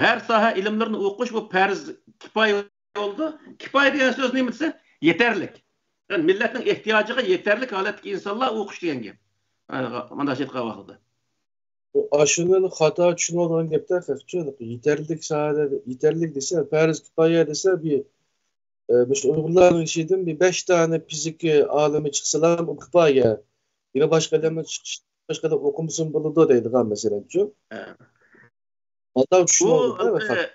ھەر ساھە ئىلىملىرىنى ئوقۇش، بۇ پەرز كىپايە بولىدۇ. كىپايە دېگەن سۆز نېمە دېسە، يېتەرلىك. يەنى مىللەتنىڭ ئېھتىياجىغا يېتەرلىك ھالەتتىكى ئىنسانلار ئوقۇش دېگەن گەپ. مانداق ئېيتقان ۋاقتىدا. ئاشۇنى خاتا چۈشىنىۋالغان گەپتە، خەقچە يېتەرلىك ساھەدە، يېتەرلىك دېسە، پەرز كىپايە دېسە، بىر، ئە، مۇشۇ ئۇيغۇرلارنىڭ ئىچىدىن بىر بەش دانە فىزىكا ئالىمى چىقسىلا، ئۇ كىپايە. يەنە باشقا ئادەملەر چىقىش، باشقا ئادەم ئوقۇمىسۇن بولىدۇ دەيدىغان مەسىلەنچۇ. ھە. خاتا بۇ، چۈشىنىۋالغان گەپتە، ئە، خاتا.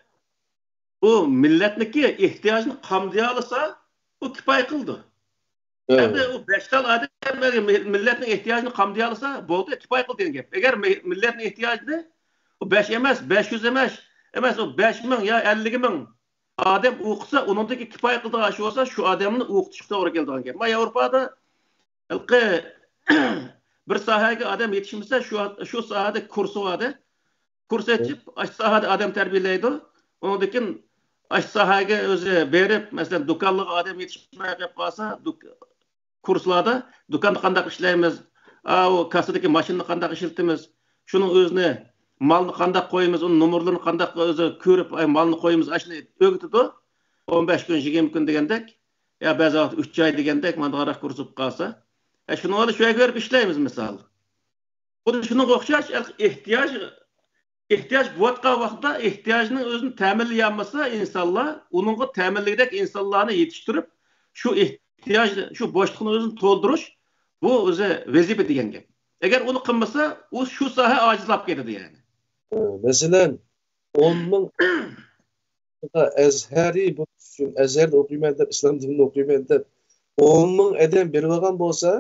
ئۇ مىللەتنىڭكى ئېھتىياجىنى قامدىيالىسا، ئۇ كىپايە قىلىدۇ. ئەمدى ئۇ بەش تال ئادەم مىللەتنىڭ ئېھتىياجىنى قامدىيالىسا، بولدى، كىپايە قىلدى دېگەن گەپ. ئەگەر مىللەتنىڭ ئېھتىياجىنى، ئۇ بەش ئەمەس، بەش يۈز ئەمەس، ئەمەس، ئۇ بەش مىڭ يا ئەللىك مىڭ ئادەم ئوقۇسا، ئۇنىڭدىكى كىپايە قىلىدىغان ئىش بولسا، شۇ ئادەمنى ئوقۇتۇشقا توغرا كېلىدىغان گەپ. مانا ياۋروپادا ھېلىقى بىر ساھەگە ئادەم يېتىشمىسە، شۇ، شۇ ساھەدە كۇرس بار ئىدى. كۇرس ئېچىپ، ئاشۇ ساھەدە ئادەم تەربىيەلەيدۇ. ئۇنىڭدىن كېيىن ئاشۇ ساھەگە ئۆزى بېرىپ، مەسىلەن، دۇكانلىرىغا ئادەم يېتىشمەي قېلىپ قالسا، دۇك-، كۇرسلاردا دۇكاندا قانداق ئىشلەيمىز، ئاۋۇ كاسسىدىكى ماشىنىنى قانداق ئىشلىتىمىز، شۇنىڭ ئۆزىنى، مالنى قانداق قويىمىز، ئۇنىڭ نومۇرلىرىنى قانداق ئۆزى كۆرۈپ، ئاي، مالنى قويىمىز، ئاشۇنى ئۆگىتىدۇ. ئون بەش كۈن، يىگىرمە كۈن دېگەندەك، يا بەزى ۋاقىت ئۈچ ئاي دېگەندەك، مانداقراق كۇرس بولۇپ قالسا. ئە، شۇنىڭغا شۇ يەرگە بېرىپ ئىشلەيمىز، مىسال. خۇددى شۇنىڭغا ئوخشاش، ئېھتىياج، ئېھتىياج بولۇۋاتقان ۋاقىتتا ئېھتىياجنىڭ ئۆزىنى تەمىنلىيەلمىسە ئىنسانلار، ئۇنىڭغا تەمىنلىگۈدەك ئىنسانلارنى يېتىشتۈرۈپ، شۇ ئېھتىياج، شۇ بوشلۇقنى ئۆزىنى تولدۇرۇش، بۇ ئۆزى ۋەزىپە دېگەن گەپ. ئەگەر ئۇنى قىلمىسا، ئۇ شۇ ساھە ئاجىزلاپ كېتىدۇ، يەنى. مەسىلەن، ئون مىڭ ئەزھەرىي بولۇش ئۈچۈن، ئەزھەردە ئوقۇيمەن دەپ، ئىسلام دىنىنى ئوقۇيمەن دەپ، ئون مىڭ ئادەم بېرىۋالغان بولسا،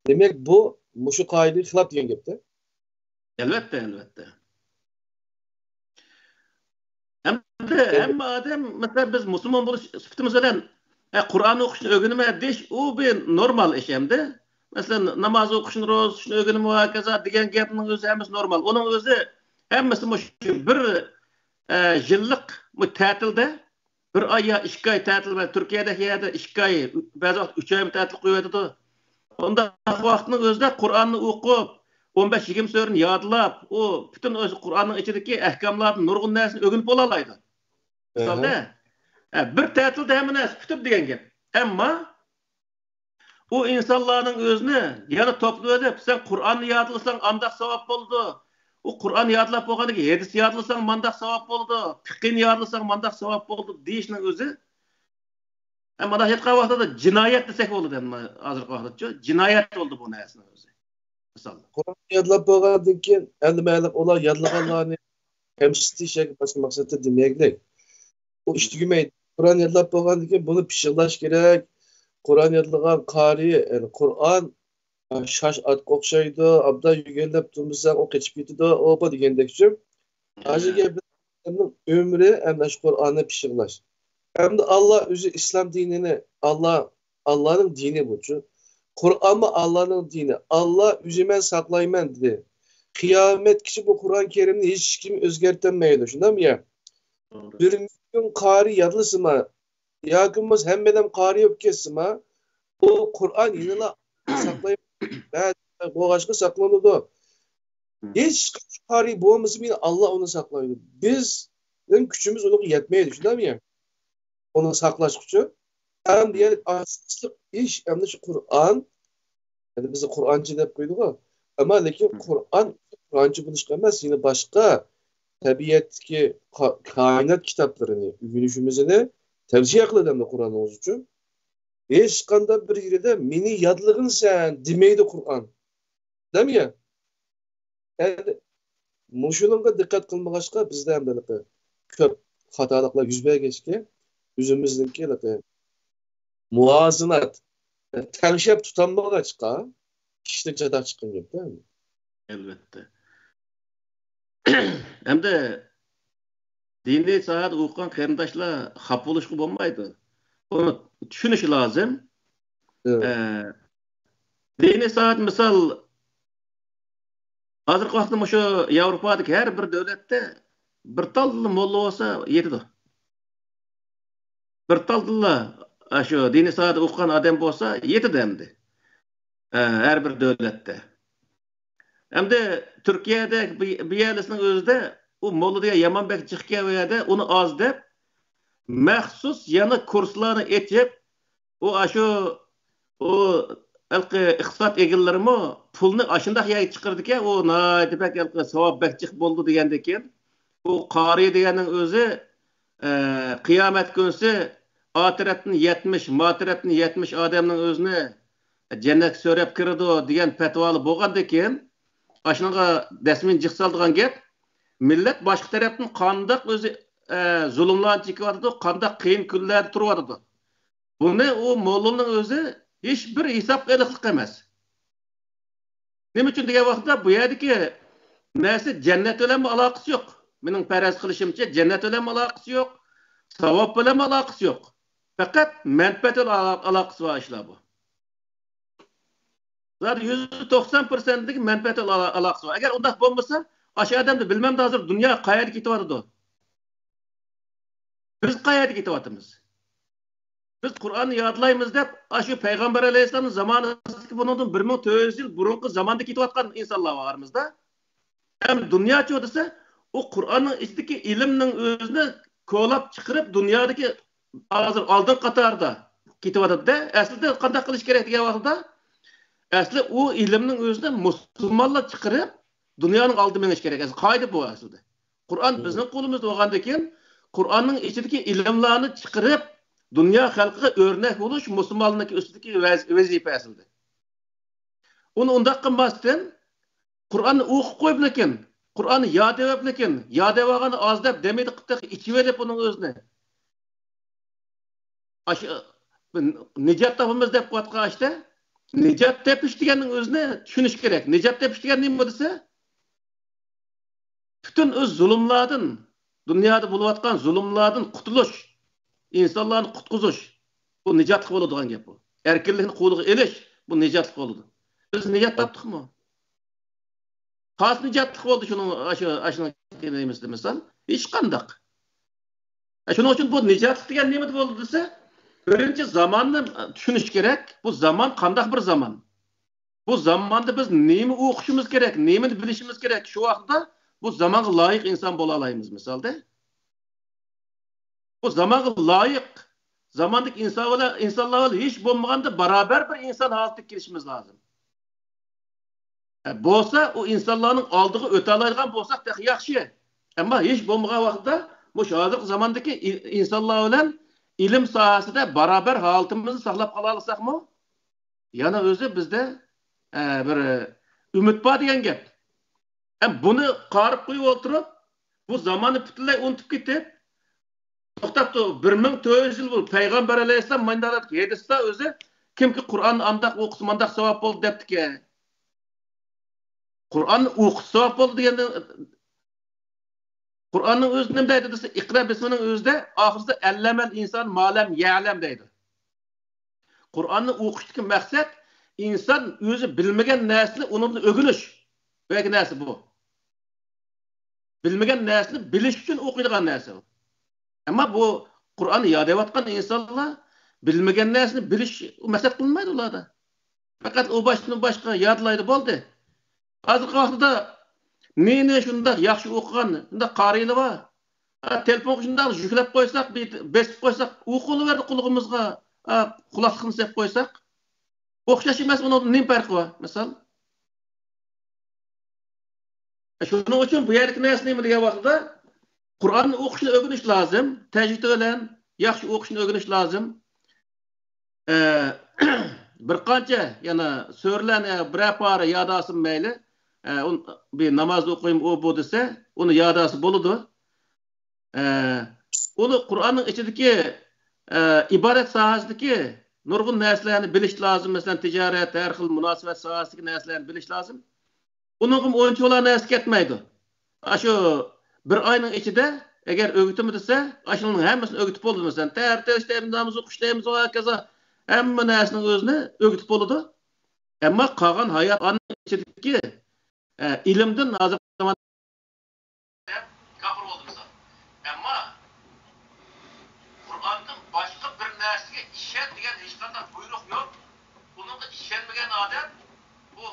دېمەك، بۇ مۇشۇ قائىدىگە خىلاپ دېگەن گەپتە. ئەلۋەتتە، ئەلۋەتتە. ھەمدە ھەممە ئادەم، مەسىلەن، بىز مۇسۇلمان بولۇش سۈپىتىمىز بىلەن، ھە، قۇرئان ئوقۇشنى ئۆگىنىمەن دېيىش، ئۇ بىر نورمال ئىش ئەمدى. مەسىلەن، ناماز ئوقۇشنى، روزا تۇتۇشنى ئۆگىنىمەن، ھاكازا دېگەن گەپنىڭ ئۆزى ھەممىسى نورمال. ئۇنىڭ ئۆزى ھەممىسى مۇشۇ بىر، ئە، يىللىق بۇ تەتىلدە، بىر ئاي يا ئىككى ئاي تەتىل، مەن تۈركىيەدەك يەردە ئىككى ئاي، بەزى ۋاقىت ئۈچ ئايمۇ تەتىل قويۇۋېتىدۇ. ئۇنداق ۋاقىتنىڭ ئۆزىدە قۇرئاننى ئوقۇپ، ئون بەش يىگىرمە سۈرىنى يادلاپ، ئۇ پۈتۈن ئۆزى قۇرئاننىڭ ئىچىدىكى ئەھكاملاردىن نۇرغۇن نەرسىنى ئۆگىنىپ بولالايدۇ. مىسالدا، ئەھە. ھە، بىر تەتىلدە ھەممە نەرسە پۈتۈپ دېگەن گەپ. ئەمما ئۇ ئىنسانلارنىڭ ئۆزىنى يەنە توپلىۋېلىپ، سەن قۇرئاننى يادلىساڭ ئانداق ساۋاب بولىدۇ، ئۇ قۇرئان يادلاپ بولغاندىن كېيىن ھەدىس يادلىساڭ مانداق ساۋاب بولىدۇ، پىقىنى يادلىساڭ مانداق ساۋاب بولىدۇ دېيىشنىڭ ئۆزى، ھە، مانا ئېيتقان ۋاقتىدا جىنايەت دېسەك بولىدۇ، ئەمما ھازىرقى ۋاقىتتىچۇ، جىنايەت بولدى بۇ نەرسىنىڭ ئۆزى. مىسال. قۇرئان يادلاپ بولغاندىن كېيىن، ئەمدى مەلىم ئۇلار يادلىغانلارنى كەمسىتىش ياكى باشقا مەقسەتتە دېمەيلىك. ئۇ ئىش تۈگىمەيدۇ. قۇرئان يادلاپ بولغاندىن كېيىن بۇنى پىششىقلاش كېرەك. قۇرئان يادلىغان قارىي، يەنى قۇرئان شاش ئاتقا ئوخشايدۇ. ئابدان يۆگەنلەپ تۇرمىساڭ، ئۇ قېچىپ كېتىدۇ، ئوبا دېگەندەكچۇ. ھازىر گەپلەرنىڭ ئۆمرى ئەمدى شۇ قۇرئاننى پىششىقلاش. ئەمدى ئاللا ئۆزى ئىسلام دىنىنى، ئاللا، ئاللانىڭ دىنى بۇچۇ. قۇرئانمۇ ئاللانىڭ دىنى. ئاللا ئۆزى مەن ساقلايمەن دېدى. قىيامەتكىچە بۇ قۇرئان كەرىمنى ھېچكىم ئۆزگەرتەلمەيدۇ، شۇنداقمۇ يا؟ بىر مىليون قارى يادلىسىما، ياكى بولمىسا ھەممە ئادەم قارى بولۇپ كەتسىما، بۇ قۇرئان يەنىلا ساقلاي-، بولغاچقا ساقلىنىدۇ. ھېچقانداق قارى بولمىسىمۇ، يەنە ئاللا ئۇنى ساقلايدۇ. بىزنىڭ كۈچىمىز ئۇنىڭغا يەتمەيدۇ، شۇنداقمۇ يا؟ ئۇنى ساقلاش ئۈچۈن. ئەمدى يەنە ئاساسلىق ئىش، ئەمدى شۇ قۇرئان. ئەمدى بىزنى قۇرئانچى دەپ قويدىغۇ. ئەمما لېكىن قۇرئان، قۇرئانچى بولۇشقا ئەمەس، يەنە باشقا تەبىئەتتىكى قا-، كائىنات كىتابلىرىنى ئۆگىنىشىمىزنى تەۋسىيە قىلىدۇ ئەمدى قۇرئانىڭىز ئۈچۈن. ھېچقانداق بىر يېرىدە «مېنى يادلىغىنسەن» دېمەيدۇ قۇرئان. دەميە؟ يەنى مۇشۇنىڭغا دىققەت قىلمىغاچقا، بىزدە ھەم ھېلىقى كۆپ خاتالىقلار يۈز بەرگەچكە، ئۆزىمىزنىڭكى ھېلىقى مۇۋازىنات، تەڭشەپ تۇتالمىغاچقا، ئىشتىن چاتاق چىققان گەپتە. ئەلۋەتتە. ئەمدى دىنىي ساھەدە ئوقۇغان قېرىنداشلار خاپا بولۇشقا بولمايدۇ. بۇنى چۈشىنىشى لازىم. ئە، دىنىي ساھەدە، مىسال، ھازىرقى ۋاقىتتا مۇشۇ ياۋروپادىكى ھەر بىر دۆلەتتە بىر تاللا موللا بولسا يېتىدۇ. بىر تالدىنلا، ئە، شۇ دىنىي ساھەدە ئوقۇغان ئادەم بولسا يېتىدۇ ئەمدى. ئە، ھەر بىر دۆلەتتە. ئەمدى تۈركىيەدە بۇ، بۇ يەرلىسىنىڭ ئۆزىدە ئۇ موللا دېگەن يامان بەك جىقكەن ئۇ يەردە، ئۇنى ئاز دەپ، مەخسۇس يەنە كۇرسلارنى ئېچىپ، ئۇ ئاشۇ، ئۇ ھېلىقى ئىقتىساد ئىگىلىرىمۇ پۇلنى ئاشۇنداق يەرگە چىقىرىدىكەن، ئۇ ناھايىتى بەك ھېلىقى ساۋاب بەك جىق بولىدۇ دېگەندىكىن، ئۇ قارىي دېگەننىڭ ئۆزى، ئە، قىيامەت كۈنسى ئا تەرەپتىن يەتمىش، ما تەرەپتىن يەتمىش ئادەمنىڭ ئۆزىنى جەننەتكە سۆرەپ كىرىدۇ دېگەن پەتىۋالار بولغاندىكىن، ئاشۇنىڭغا دەسمىنى جىق سالىدىغان گەپ، مىللەت باشقا تەرەپتىن قانداق ئۆزى، ئە، زۇلۇملارنى چېكىۋاتىدۇ، قانداق قىيىن كۈنلەردە تۇرۇۋاتىدۇ. بۇنى ئۇ موللىنىڭ ئۆزى ھېچ بىر ھېسابقا ئېلىقلىق ئەمەس. نېمە ئۈچۈن دېگەن ۋاقىتتا، بۇ يەردىكى نەرسە جەننەت بىلەنمۇ ئالاقىسى يوق. مېنىڭ پەرەز قىلىشىمچە، جەننەت بىلەنمۇ ئالاقىسى يوق، ساۋاب بىلەنمۇ ئالاقىسى يوق. پەقەت مەنپەئەت بىلەن ئالا-، ئالاقىسى بار ئىشلار بۇ. زادى يۈزدە توقسان پىرسەنتلىك مەنپەئەت ئالا-، ئالاقىسى بار. ئەگەر ئۇنداق بولمىسا، ئاشۇ ئادەمنى بىلمەمدۇ ھازىر دۇنيا قەيەرگە كېتىۋاتىدۇ؟ بىز قەيەرگە كېتىۋاتىمىز؟ بىز قۇرئاننى يادلايمىز دەپ، ئاشۇ پەيغەمبەر ئەلەيھىسسالامنىڭ زامانىسىدىكى بۇنىڭدىن بىر مىڭ تۆت يۈز يىل بۇرۇنقى زاماندا كېتىۋاتقان ئىنسانلار بار ئارىمىزدا. ئەمدى دۇنياچۇ دېسە، ئۇ قۇرئاننىڭ ئىچىدىكى ئىلىمنىڭ ئۆزىنى كولاپ چىقىرىپ، دۇنيادىكى ھازىر ئالدىنقى قاتاردا كېتىۋاتىدۇ-دە. ئەسلىدە قانداق قىلىش كېرەك دېگەن ۋاقتىدا، ئەسلى ئۇ ئىلىمنىڭ ئۆزىنى مۇسۇلمانلار چىقىرىپ، دۇنيانىڭ ئالدىدا مېڭىش كېرەك. ئەسلى قائىدە بۇ ئەسلىدە. قۇرئان بىزنىڭ قولىمىزدا بولغاندىن كېيىن، قۇرئاننىڭ ئىچىدىكى ئىلىملارنى چىقىرىپ، دۇنيا خەلقىگە ئۆرنەك بولۇش مۇسۇلمانلارنىڭ ئۈستىدىكى ۋەز-، ۋەزىپە ئەسلىدە. ئۇنى ئۇنداق قىلماستىن، قۇرئاننى ئوقۇپ قويۇپلىكىن، قۇرئاننى ياد دەۋەپلىكىن، ياد دەۋالغاننى ئاز دەپ دەمىدى قىلىپ تېخى ئىچىۋېلىپ ئۇنىڭ ئۆزىنى. ئاشۇ نىجات تاپىمىز دەپ قىلىۋاتقان ئىشتا، نىجات تېپىش دېگەننىڭ ئۆزىنى چۈشىنىش كېرەك. نىجات تېپىش دېگەن نېمە دېسە، پۈتۈن ئۆز زۇلۇملاردىن، دۇنيادا بولۇۋاتقان زۇلۇملاردىن قۇتۇلۇش، ئىنسانلارنى قۇتقۇزۇش، بۇ نىجاتلىق بولىدىغان گەپ بۇ. ئەركىنلىكنى قولىغا ئېلىش، بۇ نىجاتلىق بولىدۇ. بىز نىجات تاپتۇقمۇ؟ قايسى نىجاتلىق بولدى شۇنىڭ، ئاشۇ، ئاشۇنىڭ نېمىسىدە مىسال؟ ھېچقانداق. شۇنىڭ ئۈچۈن بۇ نىجاتلىق دېگەن نېمە بولدى دېسە، بىرىنچى زاماننى چۈشىنىش كېرەك. بۇ زامان قانداق بىر زامان؟ بۇ زاماندا بىز نېمە ئوقۇشىمىز كېرەك، نېمىنى بىلىشىمىز كېرەك؟ شۇ ۋاقىتتا بۇ زامانغا لايىق ئىنسان بولالايمىز، مىسالدا. بۇ زامانغا لايىق، زاماندىكى ئىنسان بىلەن، ئىنسانلار بىلەن ھېچ بولمىغاندا بارابەر بىر ئىنسان ھالىتىگە كېلىشىمىز لازىم. بولسا، ئۇ ئىنسانلارنىڭ ئالدىغا ئۆتەلەيدىغان بولساق تېخى ياخشى. ئەمما ھېچ بولمىغان ۋاقىتتا مۇشۇ ھازىرقى زاماندىكى ئىنسانلار بىلەن ئىلىم ساھەسىدە بارابەر ھالىتىمىزنى ساقلاپ قالالىساقمۇ، يەنە ئۆزى بىزدە بىر ئۈمىد بار دېگەن گەپ. بۇنى قارىپ قويۇپ ئولتۇرۇپ، بۇ زاماننى پۈتۈنلەي ئۇنتۇپ كېتىپ، توختاپتۇ، بىر مىڭ تۆت يۈز يىل بۇ پەيغەمبەر ئەلەيھىسسالام مانداق ھەدىستە ئۆزى، كىمكى قۇرئاننى ئانداق ئوقۇسا، مانداق ساۋاب بولىدۇ دەپتىكەن. قۇرئاننى ئوقۇسا ساۋاب بولىدۇ دېگەندە، قۇرئاننىڭ ئۆزى نېمە دەيدۇ دېسە، ئىقرا بىسمىنىڭ ئۆزىدە ئاخىرىدا ئەللەمەل ئىنسان مالەم يەلەم دەيدۇ. قۇرئاننى ئوقۇشتىكى مەقسەت ئىنسان ئۆزى بىلمىگەن نەرسىنى ئۇنىڭدىن ئۆگىنىش. بۇ يەردىكى نەرسە بۇ. بىلمىگەن نەرسىنى بىلىش ئۈچۈن ئوقۇيدىغان نەرسە ئۇ. ئەمما بۇ قۇرئاننى يادلاۋاتقان ئىنسانلار بىلمىگەن نەرسىنى بىلىش مەقسەت قىلىنمايدۇ ئۇلاردا. پەقەت ئۇ باشتىن باشقا يادلايدۇ، بولدى. ھازىرقى ۋاقىتتا نېنى شۇنداق ياخشى ئوقۇغان، شۇنداق قارىيلار بار. ھە، تېلېفونغا شۇنداق يۈكلەپ قويساق، بېسىپ قويساق، ئوقۇلۇۋېرىدۇ قۇلىقىمىزغا. ھە، قۇلاقلىقنى سېلىپ قويساق. ئوخشاش ئەمەس، ئۇنىڭدا نېمە پەرقى بار، مىسال؟ شۇنىڭ ئۈچۈن بۇ يەردىكى نەرسە نېمە دېگەن ۋاقىتتا، قۇرئاننى ئوقۇشنى ئۆگىنىش لازىم، تەجۋىد بىلەن ياخشى ئوقۇشنى ئۆگىنىش لازىم. ئە، بىر قانچە يەنە سۈرىلەرنى بىرەر پارە ياد ئالسىمۇ مەيلى. ئە، ئۇن-، بىر ناماز ئوقۇيمۇ ئۇ بۇ دېسە، ئۇنى ياد ئالسا بولىدۇ. ئە، ئۇنى قۇرئاننىڭ ئىچىدىكى، ئە، ئىبادەت ساھەسىدىكى نۇرغۇن نەرسىلەرنى بىلىش لازىم. مەسىلەن، تىجارەت، ھەر خىل مۇناسىۋەت ساھەسىدىكى نەرسىلەرنى بىلىش لازىم. ئۇنىڭغىمۇ ئۇنچىۋالا نەرسە كەتمەيدۇ. ئاشۇ بىر ئاينىڭ ئىچىدە ئەگەر ئۆگىتىمەن دېسە، ئاشۇنىڭ ھەممىسىنى ئۆگىتىپ بولىدۇ. مەسىلەن، تەھەرەت ئېلىش دەيمىز، ناماز ئوقۇش دەيمىز، ۋە ھاكازا ھەممە نەرسىنىڭ ئۆزىنى ئۆگىتىپ بولىدۇ. ئەمما قالغان ھايات ئانىنىڭ ئىچىدىكى، ئە، ئىلىمدىن ھازىر كاپىر بولدى مىسال. ئەمما قۇرئاندىن باشقا بىر نەرسىگە ئىشەن دېگەن ھېچقانداق بۇيرۇق يوق. ئۇنىڭغا ئىشەنمىگەن ئادەم، بۇ،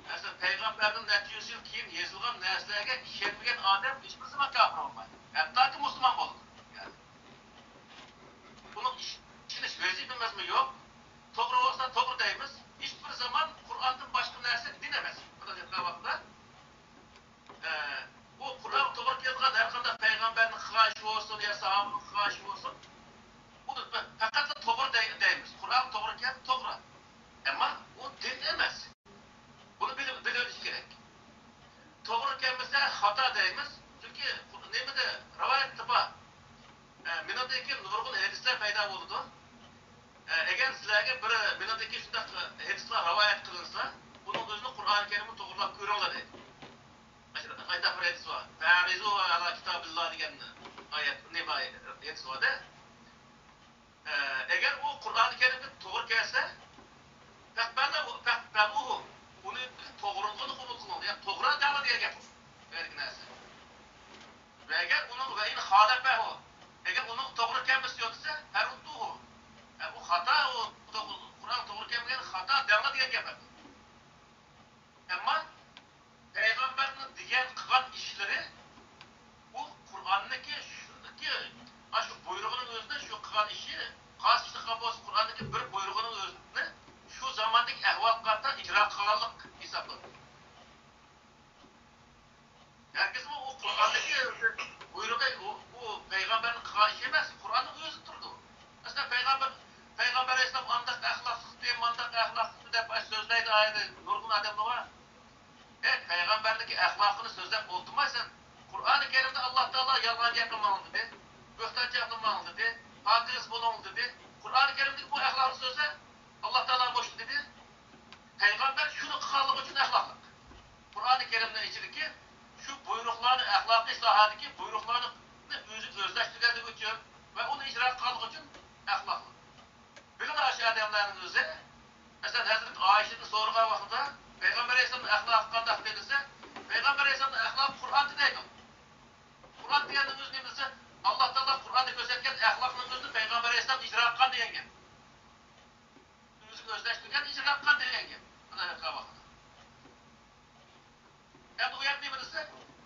مەسىلەن، پەيغەمبەردىن نەچچە يۈز يىل كېيىن يېزىلغان نەرسىلەرگە ئىشەنمىگەن ئادەم ھېچبىر زامان كاپىر بولمايدۇ. ھەتتاكى مۇسۇلمان بولىدۇ. يەنى، بۇنىڭ ئىش-، ئىشىنىش ۋەزىپىمىزمۇ يوق. توغرا بولسا توغرا دەيمىز. ھېچبىر زامان قۇرئاندىن باشقا نەرسە دىن ئەمەس. بۇنداق گەپلەر ۋاقتىدا، ئە، بۇ قۇرئانغا توغرا كېلىدىغان ھەر قانداق پەيغەمبەرنىڭ قىلغان ئىشى بولسۇن يا ساھابىنىڭ قىلغان ئىشى بولسۇن، بۇ پەقەتلا توغرا دەي-، دەيمىز. قۇرئانغا توغرا كەلدى، توغرا. ئەمما ئۇ دىن ئەمەس. بۇنى بىلىپ، بىلىۋېلىش كېرەك. توغرا كەلمىسە خاتا دەيمىز. چۈنكى نېمىدە رىۋايەتتە بار. ئە، مېنىڭدىن كېيىن نۇرغۇن ھەدىسلەر پەيدا بولىدۇ. ئە، ئەگەر سىلەرگە بىر مېنىڭدىن كېيىن شۇنداق ھەدىسلەر رىۋايەت قىلىنسا، ئۇنىڭ ئۆزىنى قۇرئانى كەرىمنى توغرىلاپ كۆرۈڭلار دەيدۇ. مانا شۇنداق بىر ھەدىس بار. فەرىزۇ ئەلا كىتابىللا دېگەن ئايەت، نېمە ئايەت، ھەدىس بار-دە. ئە، ئەگەر ئۇ قۇرئانى كەرىمگە توغرا كەلسە، فەقبەلۇ-، فەقبەلۇھۇ، ئۇنى توغرىلىقىنى قوبۇل قىلىڭ، يەنى توغرا دەڭلار دېگەن گەپ ئۇ يەردىكى نەرسە. ۋە ئەگەر ئۇنىڭ ۋە ئىن خالەفەھۇ، ئەگەر ئۇنىڭ توغرا كەلمىسە يول دېسە، فەرۇددۇھۇ، ئە، ئۇ خاتا، ئۇ تو-، قۇرئان توغرا كەلمىگەن خاتا دەڭلار دېگەن گەپ ئەمدى. ئەمما پەيغەمبەرنىڭ دېگەن قىلغان ئىشلىرى، ئۇ قۇرئاننىڭكى شۇندىكى، ئاشۇ بۇيرۇغىنىڭ ئۆزىدە شۇ قىلغان ئىشى، قايسى ئىشنى قىلغان بولسا، قۇرئاندىكى بىر بۇيرۇغىنىڭ ئۆزىنى شۇ زاماندىكى ئەھۋالغا قارىتا ئىجرا قىلغانلىق ھېسابلىنىدۇ. ھەرگىزمۇ ئۇ قۇرئاندىكى بۇيرۇقى، ئۇ، ئۇ پەيغەمبەرنىڭ قىلغان ئىشى ئەمەس، قۇرئاننىڭ ئۆزىدە تۇرىدۇ. مەسىلەن، پەيغەمبەر، پەيغەمبەر ئەلەيھىسسالام ئانداق ئەخلاقلىقتى، مانداق ئەخلاقلىقتى دەپ سۆزلەيدۇ، ئايەتتە نۇرغۇن ئادەملەر بار. ئەي، پەيغەمبەرنىڭكى ئەخلاقىنى سۆزلەپ ئولتۇرمايسەن. قۇرئانى كەرىمدە ئاللا تائالا يالغان گەپلىمەڭ دېدى، بۆھتان چاپلىماڭ دېدى، پاكىز بولۇڭ دېدى. قۇرئانى كەرىمدىكى بۇ ئەخلاقنى سۆزلە، ئاللا تائالا مۇشۇنى دېدى. پەيغەمبەر شۇنى قىلغانلىقى ئۈچۈن ئەخلاقلىق. قۇرئانى كەرىمنىڭ ئىچىدىكى شۇ بۇيرۇقلارنى، ئەخلاقىي ساھەدىكى بۇيرۇقلارنى ئۆزىگە ئۆزلەشتۈرگەنلىكى ئۈچۈن ۋە ئۇنى ئىجرا قىلغانلىقى ئۈچۈن ئەخلاقلىق. بىلىڭلار، ئاشۇ ئادەملەرنىڭ ئۆزى، مەسىلەن، ھەزرىتى ئائىشىدىن سورىغان ۋاقتىدا، پەيغەمبەر ئەلەيھىسسالامنىڭ ئەخلاقى قانداق دېسە، پەيغەمبەر ئەلەيھىسسالامنىڭ ئەخلاقى قۇرئاندا دەيدۇ. قۇرئان دېگەننىڭ ئۆزى نېمە دېسە، ئاللا تائالا قۇرئاندا كۆرسەتكەن ئەخلاقنىڭ ئۆزىنى پەيغەمبەر ئەلەيھىسسالام ئىجرا قىلغان دېگەن گەپ. ئۆزىگە ئۆزلەشتۈرگەن، ئىجرا قىلغان دېگەن گەپ. مانا بۇ ۋاقىتتا. ئەمدى ئۇ يەردە نېمە دېسە،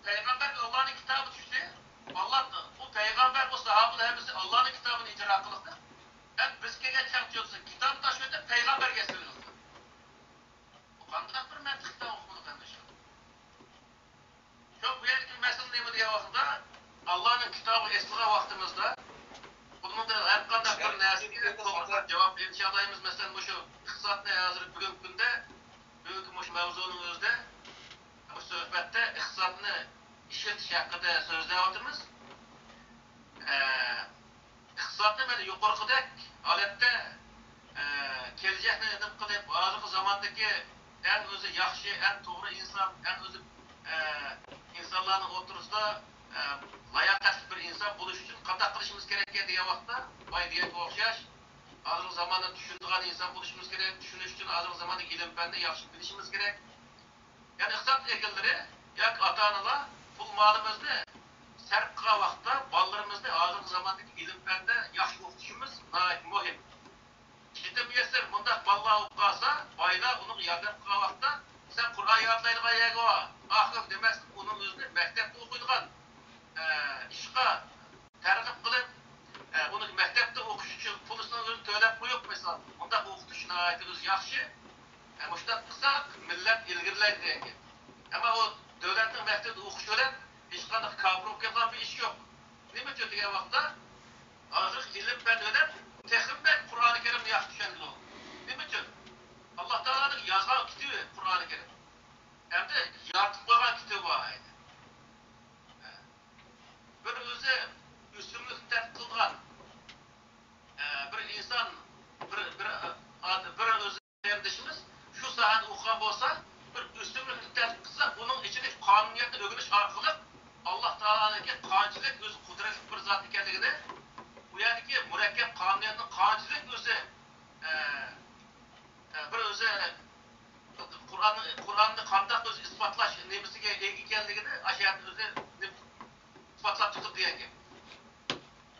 پەيغەمبەرگە ئاللانىڭ كىتابى چۈشتى. ئاللا، ئۇ پەيغەمبەر، ئۇ ساھابىلەر ھەممىسى ئاللانىڭ كىتابىنى ئىجرا قىلىپتۇ. ئەمدى بىزگە كەلگەن چاغ چۈشتى، كىتابنى تاشلىۋېتىپ پەيغەمبەرگە ئەسلىۋېلىپتۇ. بۇ قانداق بىر مەنتىقتىن ئۇقمىدۇق ئەمدى. ۋاقىتتا، ئاللانىڭ كىتابى ئېسىلغان ۋاقتىمىزدا، بۇنىڭدا ھەر قانداق بىر نەرسىگە توغرا جاۋاب ئېلىشالايمىز. مەسىلەن، مۇشۇ ئىقتىسادنى ھازىر بۈگۈنكى كۈندە، بۈگۈنكى مۇشۇ مەۋزۇنىڭ ئۆزىدە، مۇشۇ سۆھبەتتە ئىقتىسادنى ئىشلىتىش ھەققىدە سۆزلەۋاتىمىز. ئە، ئىقتىسادنى مانا يۇقىرىقىدەك ھالەتتە، ئە، كېلىچەكنى نېمە قىلىپ، ھازىرقى زاماندىكى ئەڭ ئۆزى ياخشى، ئەڭ توغرا ئىنسان، ئەڭ ئۆزى، ئە، ئىنسانلارنىڭ ئوتتۇرىسىدا، ئە، لاياقەتلىك بىر ئىنسان بولۇش ئۈچۈن قانداق قىلىشىمىز كېرەككەن دېگەن ۋاقىتتا، بايا دېگەنگە ئوخشاش، ھازىرقى زاماندا چۈشىنىدىغان ئىنسان بولۇشىمىز كېرەك، چۈشىنىش ئۈچۈن ھازىرقى زاماندىكى ئىلىم-پەننى ياخشى بىلىشىمىز كېرەك. يەنى ئىقتىساد ئەھلىلىرى ياكى ئاتا-ئانىلار پۇل-مالىمىزنى سەرپ قىلغان ۋاقىتتا بالىلىرىمىزنى ھازىرقى زاماندىكى ئىلىم-پەندە ياخشى ئوقۇتۇشىمىز ناھايىتى مۇھىم. چېتىم مۇيەسسەر مۇنداق بالىلار بولۇپ قالسا، بايلار ئۇنىڭغا ياردەم قىلغان ۋاقىتتا، سەن قۇرئان يادلايدىغان يەرگە بار، ئاخىرى دېمەسلىك ئۇنىڭ ئۆزىنى مەكتەپتە ئوقۇيدىغان، ئە، ئىشقا تەرغىب قىلىپ، ئە، ئۇنى مەكتەپتە ئوقۇش ئۈچۈن پۇلىسىنى ئۆزى تۆلەپ قويۇپ، مەسىلەن، مۇنداق ئوقۇتۇش ناھايىتى ئۆزى ياخشى. ئە، مۇشۇنداق قىلساق، مىللەت ئىلگىرىلەيدۇ دېگەن گەپ. ئەمما ئۇ دۆلەتنىڭ مەكتىپىدە ئوقۇش بىلەن ھېچقانداق كاپىر بولۇپ كەتكەن بىر ئىش يوق. نېمە ئۈچۈن دېگەن ۋاقىتتا، ھازىرقى ئىلىم-پەن بىلەن تېخىمۇ بەك قۇرئانى كەرىمنى ياخشى چۈشەنىدۇ. نېمە ئۈچۈن؟ ئاللا تائالانىڭ يازغان كىتابى قۇرئانى كەرىم. ھەمدە يارىتىپ قويغان كىتابى بار ئىدى. بىر ئۆزى ئۆسۈملۈكنى تەتقىق قىلىدىغان، ئە، بىر ئىنسان، بىر، بىر، ئە، ئاد-، بىر ئۆزى قېرىندىشىمىز شۇ ساھەدە ئوقۇغان بولسا، بىر ئۆسۈملۈكنى تەتقىق قىلسا، ئۇنىڭ ئىچىدىكى قانۇنىيەتنى ئۆگىنىش ئارقىلىق ئاللا تائالانىڭكى قانچىلىك ئۆزى قۇدرەتلىك بىر زات ئىكەنلىكىنى، ئۇ يەردىكى مۇرەككەپ قانۇنىيەتنىڭ قانچىلىك ئۆزى، ئە، ئە، بىر ئۆزى قۇرئاننى، قۇرئاننى قانداق ئۆزى ئىسپاتلاش نېمىسىگە ئىگە ئىكەنلىكىنى ئاشۇ يەردە ئۆزى ئىسپاتلاپ چىقىپ دېگەن گەپ.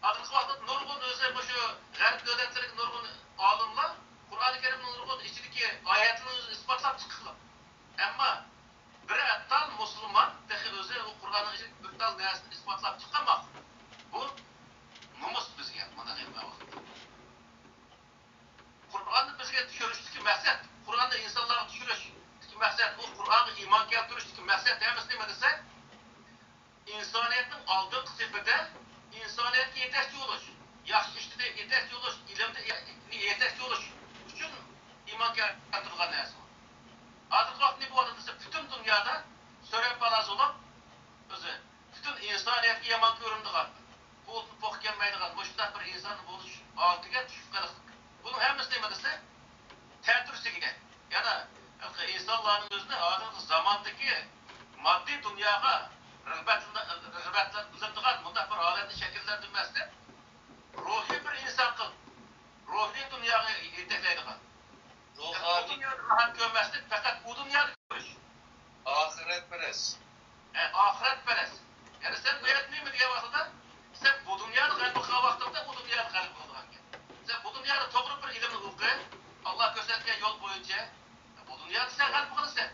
ھازىرقى ۋاقىتتا نۇرغۇن ئۆزى مۇشۇ غەرب دۆلەتلىرىدىكى نۇرغۇن ئالىملار قۇرئانى كەرىمنىڭ نۇرغۇن ئىچىدىكى ئايەتلىرىنى ئۆزى ئىسپاتلاپ چىققىلى. ئەمما بىر تال مۇسۇلمان تېخى ئۆزى ئۇ قۇرئاننىڭ ئىچىدىكى بىر تال نەرسىنى ئىسپاتلاپ چىقالماقتا. بۇ نومۇس بىزگە مۇنداق ۋاقىتتا. قۇرئاننى بىزگە چۈشۈرۈشتىكى مەقسەت، قۇرئاننى ئىنسانلارغا چۈشۈرۈشتىكى مەقسەت، ئۇ قۇرئانغا ئىمان كەلتۈرۈشتىكى مەقسەت ھەممىسى نېمە دېسە، ئىنسانىيەتنىڭ ئالدىنقى سېپىدە ئىنسانىيەتكە يېتەكچى بولۇش، ياخشى ئىشتا يېتەكچى بولۇش، ئىلىمدە يېتەكچى بولۇش ئۈچۈن ئىمان كەلتۈرىدىغان نەرسە. ھازىرقى ۋاقىتتا نېمە بولۇۋاتىدۇ دېسە، پۈتۈن دۇنيادا سۆرەپ بالا بولۇپ، ئۆزى پۈتۈن ئىنسانىيەتكە يامان كۆرۈنىدىغان، قولىدىن پوق كەلمەيدىغان مۇشۇنداق بىر ئىنسان بولۇش ھالىتىگە چۈشۈپ قېلىقلىق. بۇنىڭ ھەممىسى نېمە دېسە، تەتۈرىسىگە، يەنە ھېلىقى ئىنسانلارنىڭ ئۆزىنى ھازىرقى زاماندىكى ماددىي دۇنياغا رىغبەتلىنىدىغان مۇنداق بىر ھالەتنى شەكىللەندۈرمەسلىك، روھىي بىر ئىنسان قىل، روھىي دۇنياغا يېتەكلەيدىغان. بۇ روھانىي دۇنيادا راھەت كۆرمەسلىك، پەقەت ئۇ دۇنيانى كۆرۈش. ئاخىرەتپەرەس. ھە، ئاخىرەتپەرەس. يەنى سەن بۇ يەردە نېمە دېگەن ۋاقتىدا، سەن بۇ دۇنيانى غەلىبە قىلغان ۋاقتىڭدا ئۇ دۇنيانى غەلىبە قىلىدىغان گەپ. سەن بۇ دۇنيادا توغرا بىر ئىلىمنى ئوقۇ، ئاللا كۆرسەتكەن يول بويىچە، بۇ دۇنيادا سەن غەلىبە قىلىسەن.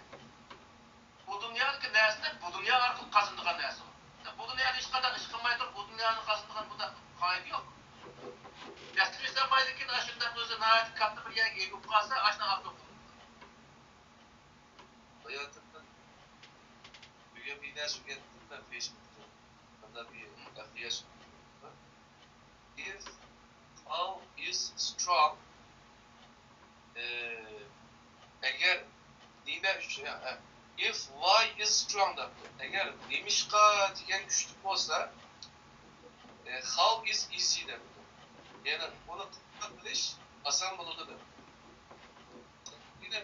بۇ دۇنيادىكى نەرسىنى بۇ دۇنيا ئارقىلىق قازىنىدىغان نەرسە ئۇ. بۇ دۇنيادا ھېچقانداق ئىش قىلماي تۇرۇپ، بۇ دۇنيانى قازىنىدىغان بۇنداق قائىدە يوق. دەسلىتى ئىسلام بايدىكىن ئاشۇنداق ئۆزى ناھايىتى كاتتا بىر يەرگە ئىگە بولۇپ قالسا، ئاشۇنداق ئارقىلىق بولىدۇ. ھاياتىمدىن بۈگۈن بىر نەرسە ئۆگەندىم مەن فېيسبۇكتىن. مۇنداق بىر ئەقلىيەت. If how is strong، ئە، ئەگەر نېمە ئۈچۈن، ئە، if why is strong دەپتۇ. ئەگەر نېمىشقا دېگەن كۈچلۈك بولسا، ئە، how is easy دەپتۇ. يەنى ئۇنى قانداق قىلىش ئاسان بولىدۇ دەپتۇ. دېگەن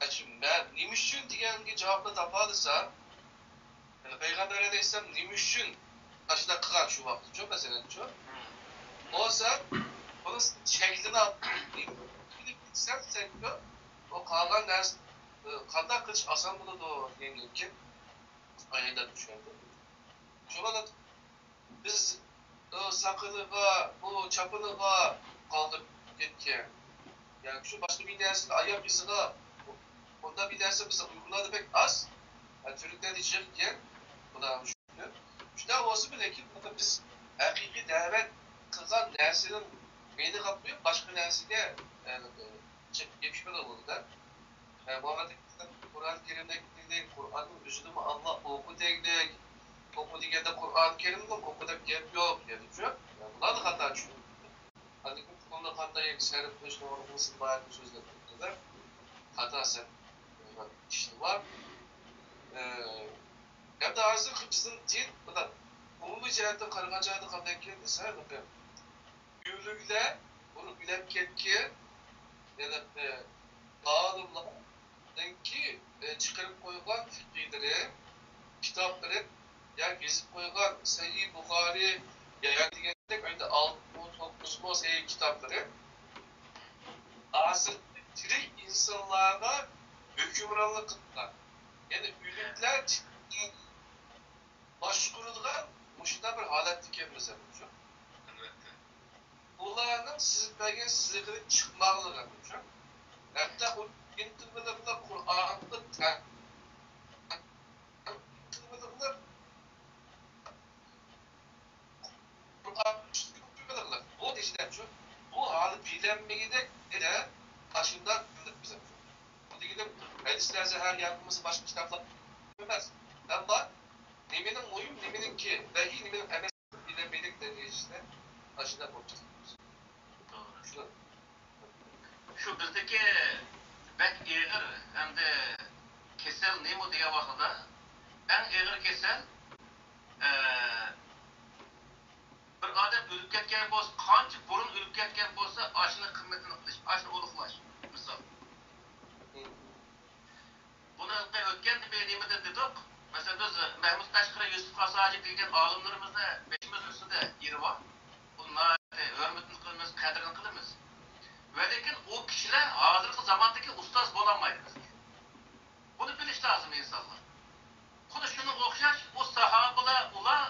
ئەچ-، مەن نېمە ئۈچۈن دېگەنگە جاۋابنى تاپالىسا، يەنى پەيغەمبەر ئەلەيھىسسالام نېمە ئۈچۈن ئاشۇنداق قىلغان شۇ ۋاقىتتىچۇ، مەسىلەنچۇ؟ بولسا، بۇنى شەكلىنى بىلسەڭ سەنچۇ، ئۇ قالغان نەرسە، قانداق قىلىش ئاسان بولىدۇ دېگەن گەپكە ئايەتلەر چۈشەندى. شۇڭا بىز ئۇ ساقىلىغا، بۇ چاپىنىغا قالدۇرۇپ كەتكەن ياكى شۇ باشقا بىر نەرسىگە، ئاياق ئىزىغا، بۇنداق بىر نەرسە بىز ئۇيغۇرلاردا بەك ئاز. ھە، تۈركلەردە جىق ئىكەن. بۇلار شۇنداق بولسىمۇ، لېكىن بۇنى بىز ھەقىقىي دەۋەت قىلغان نەرسىنىڭ مېيىنى قىلىپ قويۇپ، باشقا نەرسىگە، ئە، چېقىپ يېپىشمىغىلى بولىدۇ-دە. ئە، بۇ ھەقتە قۇرئان كەرىمدىكىدەك، قۇرئاننىڭ ئۆزىنىمۇ ئاللا ئوقۇ دەيدىكىدەك، ئوقۇ دېگەندە قۇرئان كەرىمنى ئوقۇ دەپ گەپ يوق، يەنىچۇ؟ بۇلارنى خاتا چۈشىنىدۇ. ئاندىن كېيىن پۇلنى قانداق يەرگە سەرپ قىلىش توغرىلىق مۇسۇلمانلارنى سۆزلەپ كەتتىلەر. خاتا سەرپ قىلغان ئىشلار بار. ئە، ئەمدى ھازىرقى بىزنىڭ دىن، مۇنداق، ئومۇمىي جەھەتتىن قارىغان چاغدا قانداق ئىكەن دېسە، بېقىڭ، ئۆلۈكلەر، ئۇنى ئۆلۈپ كەتكەن، يەنى، ئالىملارنىڭكى، ئى، چىقىرىپ قويغان فىقھىيلىرى، كىتابلىرى، ياكى يېزىپ قويغان سەھىھ بۇخارىي، ياكى دېگەندەك ئەمدى ئالتە مو، توققۇز مو سەھىھ كىتابلىرى ھازىرقى تىرىك ئىنسانلارغا ھۆكۈمرانلىق قىلىدىغان، يەنى ئۆلۈكلەر باشقۇرىدىغان مۇشۇنداق بىر ھالەتتە ئىكەنمىز ھەممىمىز. ئەلۋەتتە. ئۇلارنىڭ سىزىپ بەرگەن سىزىقىدىن چىقماغلىق ھەممىمىز. ھەتتا ئۇ ئىنتىلمىدىغىلى قۇرئانغا تە-، ئىنتىلمىدىغىلى قۇرئان ئۈستىگە ئوقۇيدىغىلى. بۇ دېيىشلەرچۇ؟ بۇ ھالى بىلەنمىگۈدەك دېدە ئاشۇنداق بىلىپ بىزەر. بۇ دېگىنىم ھەدىسلەر زەھەر ياكى بولمىسا باشقا كىتابلار ئەمەس. ئەمما نېمىنىڭ مۇھىم، نېمىنىڭكى ۋەھىي، نېمىنىڭ ئەمەس بىلەلمەيدىغان دەرىجىسىدە ئاشۇنداق بولۇپ چىقىپتۇ. توغرا. شۇ. شۇ بىزدىكى بەك ئېغىر ھەمدە كېسەل نېمە دېگەن ۋاقتىدا، ئەڭ ئېغىر كېسەل، ئە، بىر ئادەم ئۆلۈپ كەتكەن بولسا، قانچە بۇرۇن ئۆلۈپ كەتكەن بولسا، ئاشۇنىڭ قىممىتىنى قىلىش، ئاشۇنى ئۇلۇغلاش، مىسال. بۇنى ئۆتكەندە بىر نېمىدە دېدۇق. مەسىلەن، بىز مەھمۇد قەشقىرى، يۈسۈپ خاس ھاجى دېگەن ئالىملىرىمىزنى بېشىمىز ئۈستىدە يېرى بار. بۇنى ناھايىتى ھۆرمىتىنى قىلىمىز، قەدرىنى قىلىمىز. ۋە لېكىن ئۇ كىشىلەر ھازىرقى زاماندىكى ئۇستاز بولالمايدۇ بىزگە. بۇنى بىلىش لازىم ئىنسانلار. خۇددى شۇنىڭغا ئوخشاش، ئۇ ساھابىلەر، ئۇلار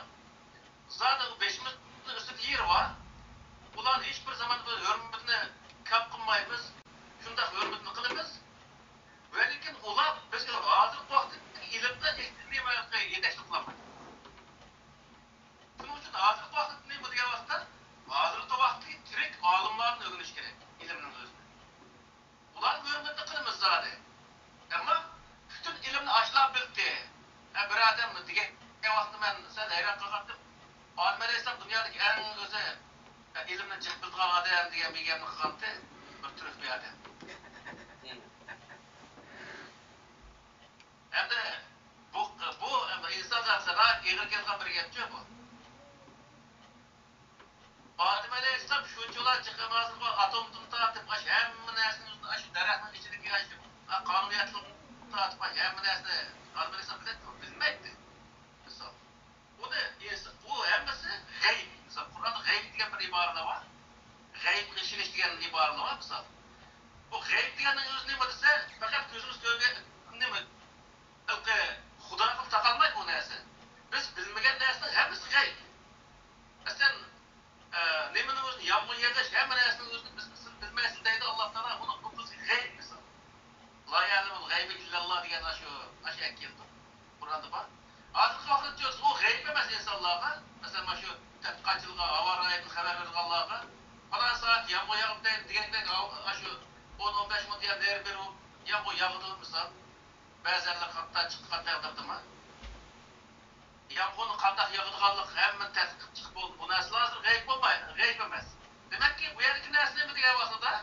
زادى بېشىمىزنىڭ ئۈستىدە يېرى بار. ئۇلارنى ھېچ بىر زاماندا بىز ھۆرمىتىنى كەم قىلمايمىز. شۇنداق ھۆرمىتىنى قىلىمىز. ۋە لېكىن ئۇلار بىزگە ھازىرقى ۋاقىتتىكى ئىلىمدە ھېچ نېمە يېتەكچىلىك قىلالمايدۇ. شۇنىڭ ئۈچۈن ھازىرقى ۋاقىت نېمە دېگەن ۋاقىتتا، ھازىرقى ۋاقىتتىكى تىرىك ئالىملارنى ئۆگىنىش كېرەك، ئىلىمنىڭ ئۆزىنى. ئۇلارنىڭ ھۆرمىتىنى قىلىمىز زادى. ئەمما پۈتۈن ئىلىمنى ئاشۇلار بىلدى. ھە، بىر ئادەم دېگەن ۋاقىتتا مەن سەل ھەيران قالغانتىم. ئادەم ئەلەيھىسسالام دۇنيادىكى ئەڭ ئۆزى، ھە، ئىلىمنى جىق بىلىدىغان ئادەم دېگەن بىر گەپنى قىلغانتى. بىر تۈرك بىر ئادەم. ھەمدە بۇ، بۇ ئىنسانغا ناھايىتى ئېغىر كېلىدىغان بىر گەپچۇ بۇ. ئادەم ئەلەيھىسسالام شۇنچىۋالا جىق نامازلىققا ئاتومدىن تارتىپ، ئاشۇ ھەممە نەرسىنى ئۆزىنى ئاشۇ دەرەختنىڭ ئىچىدىكى ئاشۇ قانۇنىيەتلىكتىن تارتىپ، ئاشۇ ھەممە نەرسىنى ئادەم ئەلەيھىسسالام بىلەتتى، بىلمەيتتى. مىسال، ئۇنى ئىنس-، ئۇ ھەممىسى غەيب. مىسال، قۇرئاندا غەيب دېگەن بىر ئىبارىلەر بار. غەيبقا ئىشىنىش دېگەن ئىبارىلەر بار، مىسال. بۇ غەيب دېگەننىڭ ئۆزى نېمە دېسە، پەقەت كۆزىمىز كۆرگەن نېمە؟ ھېلىقى خۇداغا تاقالمايدۇ ئۇ نەرسە. بىز بىلمىگەن نەرسىنىڭ ھەممىسى غەيب. مەسىلەن، ئە، نېمىنىڭ ئۆزىنى يامغۇر يېغىش، ھەممە نەرسىنىڭ ئۆزىنى بىز، سىز بىلمەيسىز دەيدۇ ئاللا تائالا، ئۇنىڭ بۇ بىزگە غەيب مىسال. لا يەلىمۇل غەيبە ئىللاللا دېگەن ئاشۇ، ئاشۇ ئايەت كەلدى. قۇرئاندا بار. ھازىرقى ۋاقىتتا ئۇ غەيب ئەمەس ئىنسانلارغا. مەسىلەن، مانا شۇ تەتقىقاتچىلارغا، ھاۋا رايىدىن خەۋەر بېرىدىغانلارغا، پالان سائەت يامغۇر ياغىدۇ دەيدۇ دېگەندەك، ئاشۇ ئون، ئون بەش مىنۇت يەنە نېرى بېرىپ يامغۇر ياغىدۇ مىسال. بەزەنلەر قاتتىق چىقىپ قاتتىق ياغدۇرۇپتىما؟ يامغۇرنىڭ قانداق ياغىدىغانلىقى ھەممىنى تەتقىق قىلىپ چىقىپ بولدى. بۇ نەرسىلەر ھازىر غەيب بولماي، غەيب ئەمەس. دېمەككى، بۇ يەردىكى نەرسە نېمە دېگەن ۋاقتىدا؟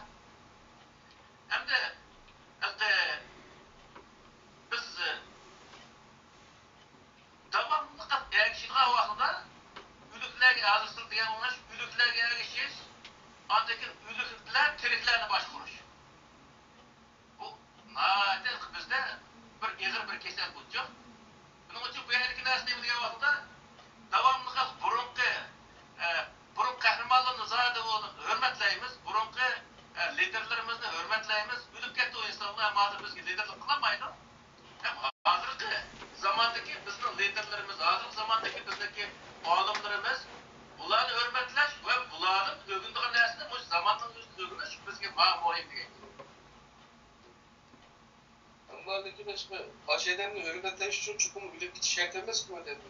ئەمدى، ئەمدى بىز، ئە، داۋاملىق ئەگىشىدىغان ۋاقتىدا ئۆلۈكلەرگە، ھازىر سىز دېگەن ئوخشاش ئۆلۈكلەرگە ئەگىشىش، ئاندىن كېيىن ئۆلۈكلەر تىرىكلەرنى باشقۇرۇش. بۇ ناھايىتى بىزدە بىر ئېغىر بىر كېسەل بۇچۇ. بۇنىڭ ئۈچۈن بۇ يەردىكى نەرسە نېمە دېگەن ۋاقىتتا، داۋاملىق بۇرۇنقى، ئە، بۇرۇنقى قەھرىمانلارنى زادى ھۆرمەتلەيمىز، بۇرۇنقى، ئە، لىدېرلىرىمىزنى ھۆرمەتلەيمىز. ئۆلۈپ كەتتى ئۇ ئىنسانلار، ئەمما ھازىر بىزگە لىدېرلىك قىلالمايدۇ. ھەم ھازىرقى زاماندىكى بىزنىڭ لىدېرلىرىمىز، ھازىرقى زاماندىكى بىزنىڭكى ئالىملىرىمىز، بۇلارنى ھۆرمەتلەش ۋە بۇلاردىن ئۆگىنىدىغان نەرسىنى مۇشۇ زاماننىڭ ئۆزىدە ئۆگىنىش بىزگە ماڭا مۇھىم دېگەن. ئەمما لېكىن ئاشۇ ئادەمنى ھۆرمەتلەش ئۈچۈن چوقۇم ئۆلۈپ كېتىش شەرت ئەمەسكۇ دەپ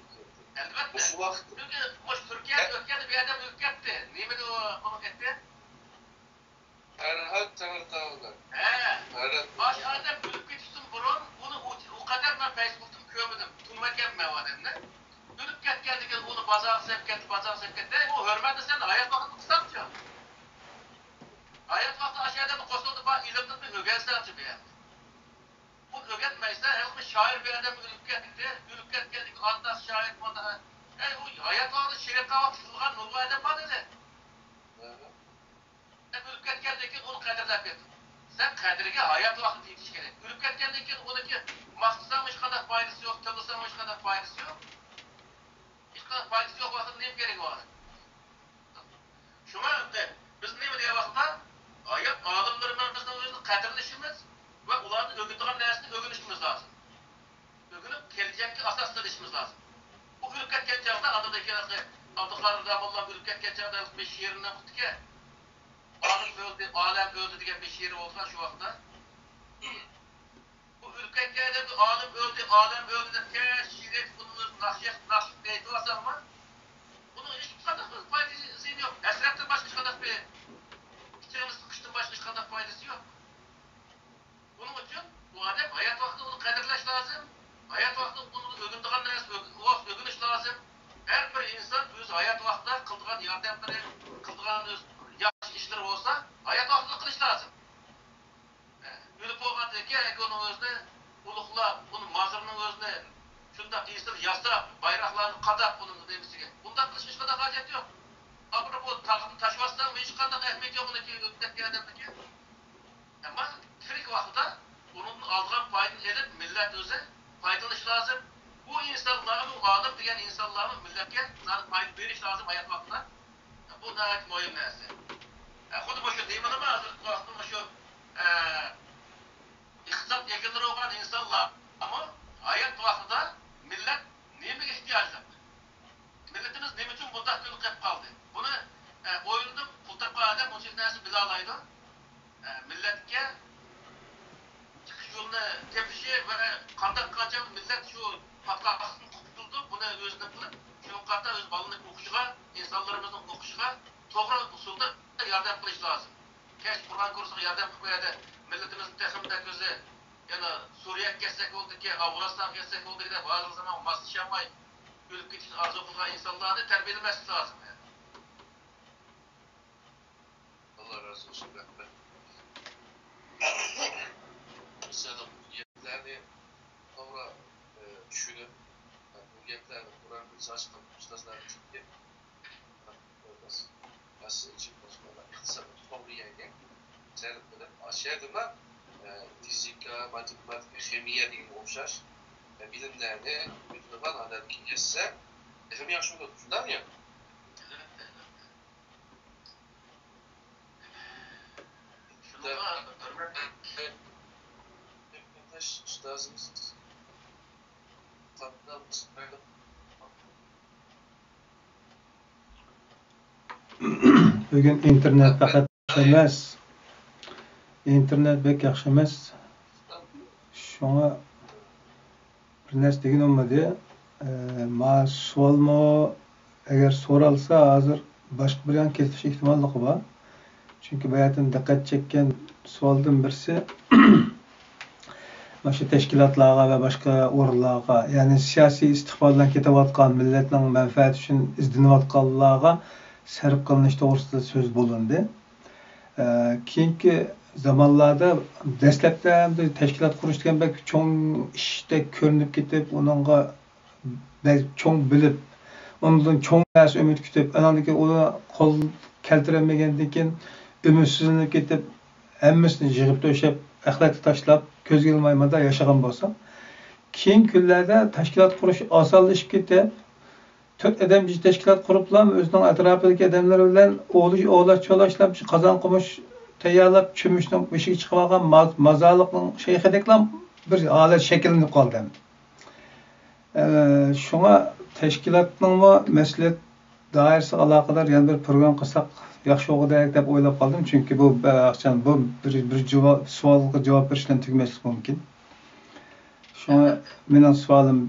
ئەلۋەتتە. مۇشۇ ۋاقىتتا چۈنكى مۇشۇ تۈركىيەدە ئۆتكەندە بىر ئادەم ئۆلۈپ كەتتى. نېمىدى ئۇ، ئۇنىڭ گېپى؟ پەرھات تەڭرىتاغلىق. ھە. پەرھات. ئاشۇ ئادەم ئۆلۈپ كېتىشتىن بۇرۇن ئۇنى ئۇ، ئۇ قەدەر مەن پەيسبۇكتىن كۆرمىدىم. تونۇمايتتىم مەن ئۇ ئادەمنى. ئۆلۈپ كەتكەندىن كېيىن ئۇنى بازارغا سېلىپ كەتتى، بازارغا سېلىپ كەتتى. ئەي، ئۇ ھۆرمەتنى سەن ھايات ۋاقتىدا قىلساڭچۇ؟ ھايات ۋاقتىدا ئاشۇ ئادەمنى قوشنىڭدا بار ئىلىمنى بىر ئۆگەنسەڭچۇ بۇ يەردە؟ ئۇنى ئۆگەنمەيسەن، ھەي، بۇ شائىر بىر ئادەم ئۆلۈپ كەتتى، ئۆلۈپ كەتكەندىن كېيىن ئانداق شائىر، مۇنداق. ئەي، ئۇ ھايات ۋاقتىدا شېرىن قاۋاق قىلغان نۇرغۇن ئادەم بار ئىدى. ئۆلۈپ كەتكەندىن كېيىن ئۇنى قەدىرلەپ يېتىڭ. سەن قەدرىگە ھايات ۋاقتىدا يېتىش كېرەك. ئۆلۈپ كەتكەندىن كېيىن ئۇنىڭكى ماختىساڭمۇ ھېچقانداق پايدىسى يوق، تىللىساڭمۇ ھېچقانداق پايدىسى يوق. ھېچقانداق پايدىسى يوق ۋاقىتتا نېمە كېرىكى بار؟ شۇڭا ئەمدى بىز نېمە دېگەن ۋاقىتتا ھايات ئالىملىرىمىزنىڭ ئۆزىنى قەدىرلىشىمىز ۋە ئۇلاردىن ئۆگىنىدىغان نەرسىنى ئۆگىنىشىمىز لازىم. ئۆگىنىپ، كەلگۈسىگە ئاساس سېلىشىمىز لازىم. ئۇ ئۆلۈپ كەتكەن چاغدا، ئاندىن كېيىن ئابدۇقادىر داموللام ئۆلۈپ كەتكەن چاغدا بىر شېئىرىنى ئوقۇپتىكەن. «ئالىم ئۆلدى، ئالەم ئۆلدى» دېگەن بىر شېئىرى بولغان شۇ ۋاقىتتا. بۇ ئۆلۈپ كەتكەن ئادەمگە «ئالىم ئۆلدى، ئالەم ئۆلدى» دەپ كەچ شېئىر ئۇنىڭ ئۆزى ناخشا، ناخشا ئېيتىۋالساڭمۇ، بۇنىڭ ھېچقانداق بىر پايدىسى، زىيىنى يوق. ھەسرەتتىن باشقا ھېچقانداق بىر، ئىچىڭىزنى سىقىشتىن باشقا ھېچقانداق پايدىسى يوق. بۇنىڭ ئۈچۈن بۇ ئادەم ھايات ۋاقتىدا ئۇنى قەدىرلەش لازىم. ھايات ۋاقتىدا ئۇنى ئۆگىنىدىغان نەرسە ئۆگ-، ئۆگىنىش لازىم. ھەر بىر ئىنسان ئۆز ھايات ۋاقتىدا قىلىدىغان ياردەملىرى، قىلىدىغان ئۆز ياخشى ئىشلىرى بولسا، ھايات ۋاقتىدا قىلىش لازىم. ئۆلۈپ بولغاندىن كېيىن ئۇنىڭ ئۆزىنى ئۇلۇغلاپ، ئۇنى مازىرىنىڭ ئۆزىنى شۇنداق ئېسىل ياساپ، بايراقلارنى قاداپ ئۇنىڭ نېمىسىگە، بۇنداق قىلىش ھېچقانداق ھاجەت يوق. ئاپىرىپ ئۇ تاغدىن تاشلىۋاتساڭ ھېچقانداق ئەھمىيىتى يوق ئۇنىڭكى ئۆلۈپ كەتكەن ئادەمنىڭكى. ئەمما تىرىك ۋاقتىدا ئۇنىڭدىن ئالغان پايدىنى ئېلىپ، مىللەت ئۆزى پايدىلىنىشى لازىم. بۇ ئىنسانلارمۇ، ئالىم دېگەن ئىنسانلارمۇ مىللەتكە زادى پايدا بېرىش لازىم ھايات ۋاقتىدا. بۇ ناھايىتى مۇھىم نەرسە. ئە، خۇددى مۇشۇ نېمىنىمۇ ھازىرقى ۋاقىتتا مۇشۇ، ئە، ئىقتىساد ئىگىلىرى بولغان ئىنسانلارمۇ ھايات ۋاقتىدا مىللەت نېمىگە ئېھتىياجلىق؟ مىللىتىمىز نېمە ئۈچۈن بۇنداق كۈنگە قېلىپ قالدى؟ بۇنى، ئە، ئويلىنىپ پۇل تاپقان ئادەم ئۇنچىلىك نەرسە بىلالايدۇ. ئە، مىللەتكە چىقىش يولىنى تېپىشى ۋە قانداق قىلغانچە مىللەت شۇ پاتقاقلىقتىن قۇتۇلىدۇ، بۇنى ئۆزىنى قىلىپ، شۇنىڭغا قارىتا ئۆز بالىنىڭ ئوقۇشىغا، ئىنسانلىرىمىزنىڭ ئوقۇشىغا توغرا ئۇسۇلدا ياردەم قىلىش لازىم. كەچ قۇرئان كۇرسىغا ياردەم قىلىپ قويايلى، مىللىتىمىزنى تېخىمۇ بەك ئۆزى يەنە سۈرىيەگە كەتسەك بولدىكى، ئافغانىستانغا كەتسەك بولدى دەپ ھازىرقى زامان ماسلىشالماي ئۆلۈپ كېتىشنى ئارزۇ قىلغان ئىنسانلارنى تەربىيەلىمەسلىك لازىم. ئاللا رازى بولسۇن، رەھمەت. مەسىلەن، بۇ گەپلەرنى توغرا، ئە، چۈشىنىپ، بۇ گەپلەرنى قۇرئان كۇرسى ئاچقان ئۇستازلارنى تىكىپ، ئىقتىسادنى توغرا يەرگە سەرپ قىلىپ، ئاشۇ يەردىمۇ، ئە، فىزىكا، ماتېماتىكا، خىمىيە دېگەنگە ئوخشاش، ئە، بىلىملەرنى ئۆگىنىدىغان ھالەتكە يەتسە، تېخىمۇ ياخشى بولىدۇ، شۇنداقمۇ ياق؟ شۇنىڭغا ھۆرمەتلىك ئۇستازىمىز قاتناپ بۈگۈن ئىنتېرنېت پەقەت ياخشى ئەمەس. ئىنتېرنېت بەك ياخشى ئەمەس. شۇڭا بىر نەرسە دېگىنى بولمىدى. ئە، ما سوئالمۇ ئەگەر سورالسا، ھازىر باشقا بىر يانغا كېتىش ئېھتىماللىقى بار. چۈنكى باياتىن دىققەت چەككەن سوئالدىن بىرسى، مانا شۇ تەشكىلاتلارغا ۋە باشقا ئورۇنلارغا، يەنى سىياسىي ئىستىقبال بىلەن كېتىۋاتقان، مىللەتنىڭ مەنپەئەتى ئۈچۈن ئىزدىنىۋاتقانلارغا سەرپ قىلىنىش توغرىسىدا سۆز بولۇندى. ئە، كېيىنكى زامانلاردا دەسلەپتە ئەمدى تەشكىلات قۇرۇش دېگەن بەك چوڭ ئىشتەك كۆرۈنۈپ كېتىپ، ئۇنىڭغا بەك چوڭ بىلىپ، ئۇنىڭدىن چوڭ نەرسە ئۈمىد كۈتۈپ، ئاناندىن كېيىن ئۇنى قول كەلتۈرەلمىگەندىن كېيىن ئۈمىدسىزلىنىپ كېتىپ، ھەممىسىنى يىغىپ تۆشەپ، ئەخلەتكە تاشلاپ، كۆزگە ئىلماي مادا ياشىغان بولسا، كېيىنكى كۈنلەردە تەشكىلات قۇرۇش ئاسانلىشىپ كېتىپ، تۆت ئادەم بىر تەشكىلات قۇرۇپلا، ئۆزىنىڭ ئەتراپىدىكى ئادەملىرى بىلەن ئوۋلاش، ئوۋلاشچۇ-، ئوۋلاشلاپ، قازان-قومۇش تەييارلاپ، چۆمۈچنىڭ بېشىغا چىقىۋالغان ما-، مازارلىقنىڭ شەيخىدەكلا بىر ھالەت شەكىللىنىپ قالدى. ئە، شۇڭا تەشكىلاتنىڭمۇ مەسئۇلىيەت دائىرىسىگە ئالاقىدار يەنە بىر پروگرامما قىلساق ياخشى بولغۇدەك دەپ ئويلاپ قالدىم. چۈنكى بۇ، بە-، بۇ بىر، بىر جاۋاب، سوئالغا جاۋاب بېرىش بىلەن تۈگىمەسلىكى مۇمكىن. شۇڭا مېنىڭ سوئالىم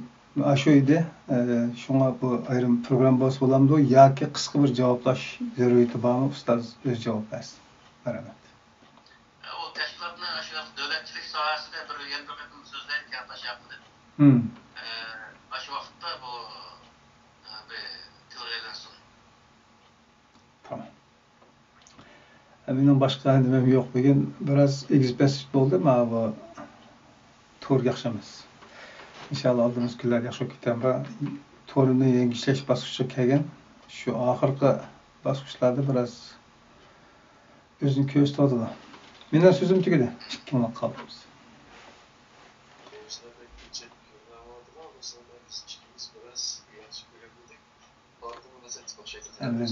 ئاشۇ ئىدى. ئە، شۇڭا بۇ ئايرىم پروگرامما بولسا بولامدۇ ياكى قىسقا بىر جاۋابلاش زۆرۈرىيىتى بارمۇ؟ ئۇستاز ئۆزى جاۋاب بەرسۇن. مەرھەمەت. ئۇ تەشكىلاتنى ئاشۇ دۆلەتچىلىك ساھەسىدە بىر، يەنە بىر قېتىم سۆزلەيدىكەن تاشياقىدىن. ھىم. ئە، ئاشۇ ۋاقىتتا بۇ مېنىڭ باشقا نېمەم يوق. بۈگۈن بىراز ئېگىز پەس بولدى، مانا بۇ تور ياخشى ئەمەس. ئىنشاللا ئالدىمىزدىكى كۈنلەر ياخشى بولۇپ كېتەر. بۇ تورنى يەڭگۈشلەش باسقۇچىغا كەلگەن. شۇ ئاخىرقى باسقۇچلاردا بىراز ئۆزىنى كۆرسىتىۋاتىدۇ. مېنىڭ سۆزۈم تۈگىدى. ئىككى مىنۇت قالدى.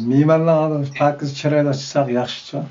مېھمانلارغا پاكىز چىرايلىق چىقساق ياخشىچۇ.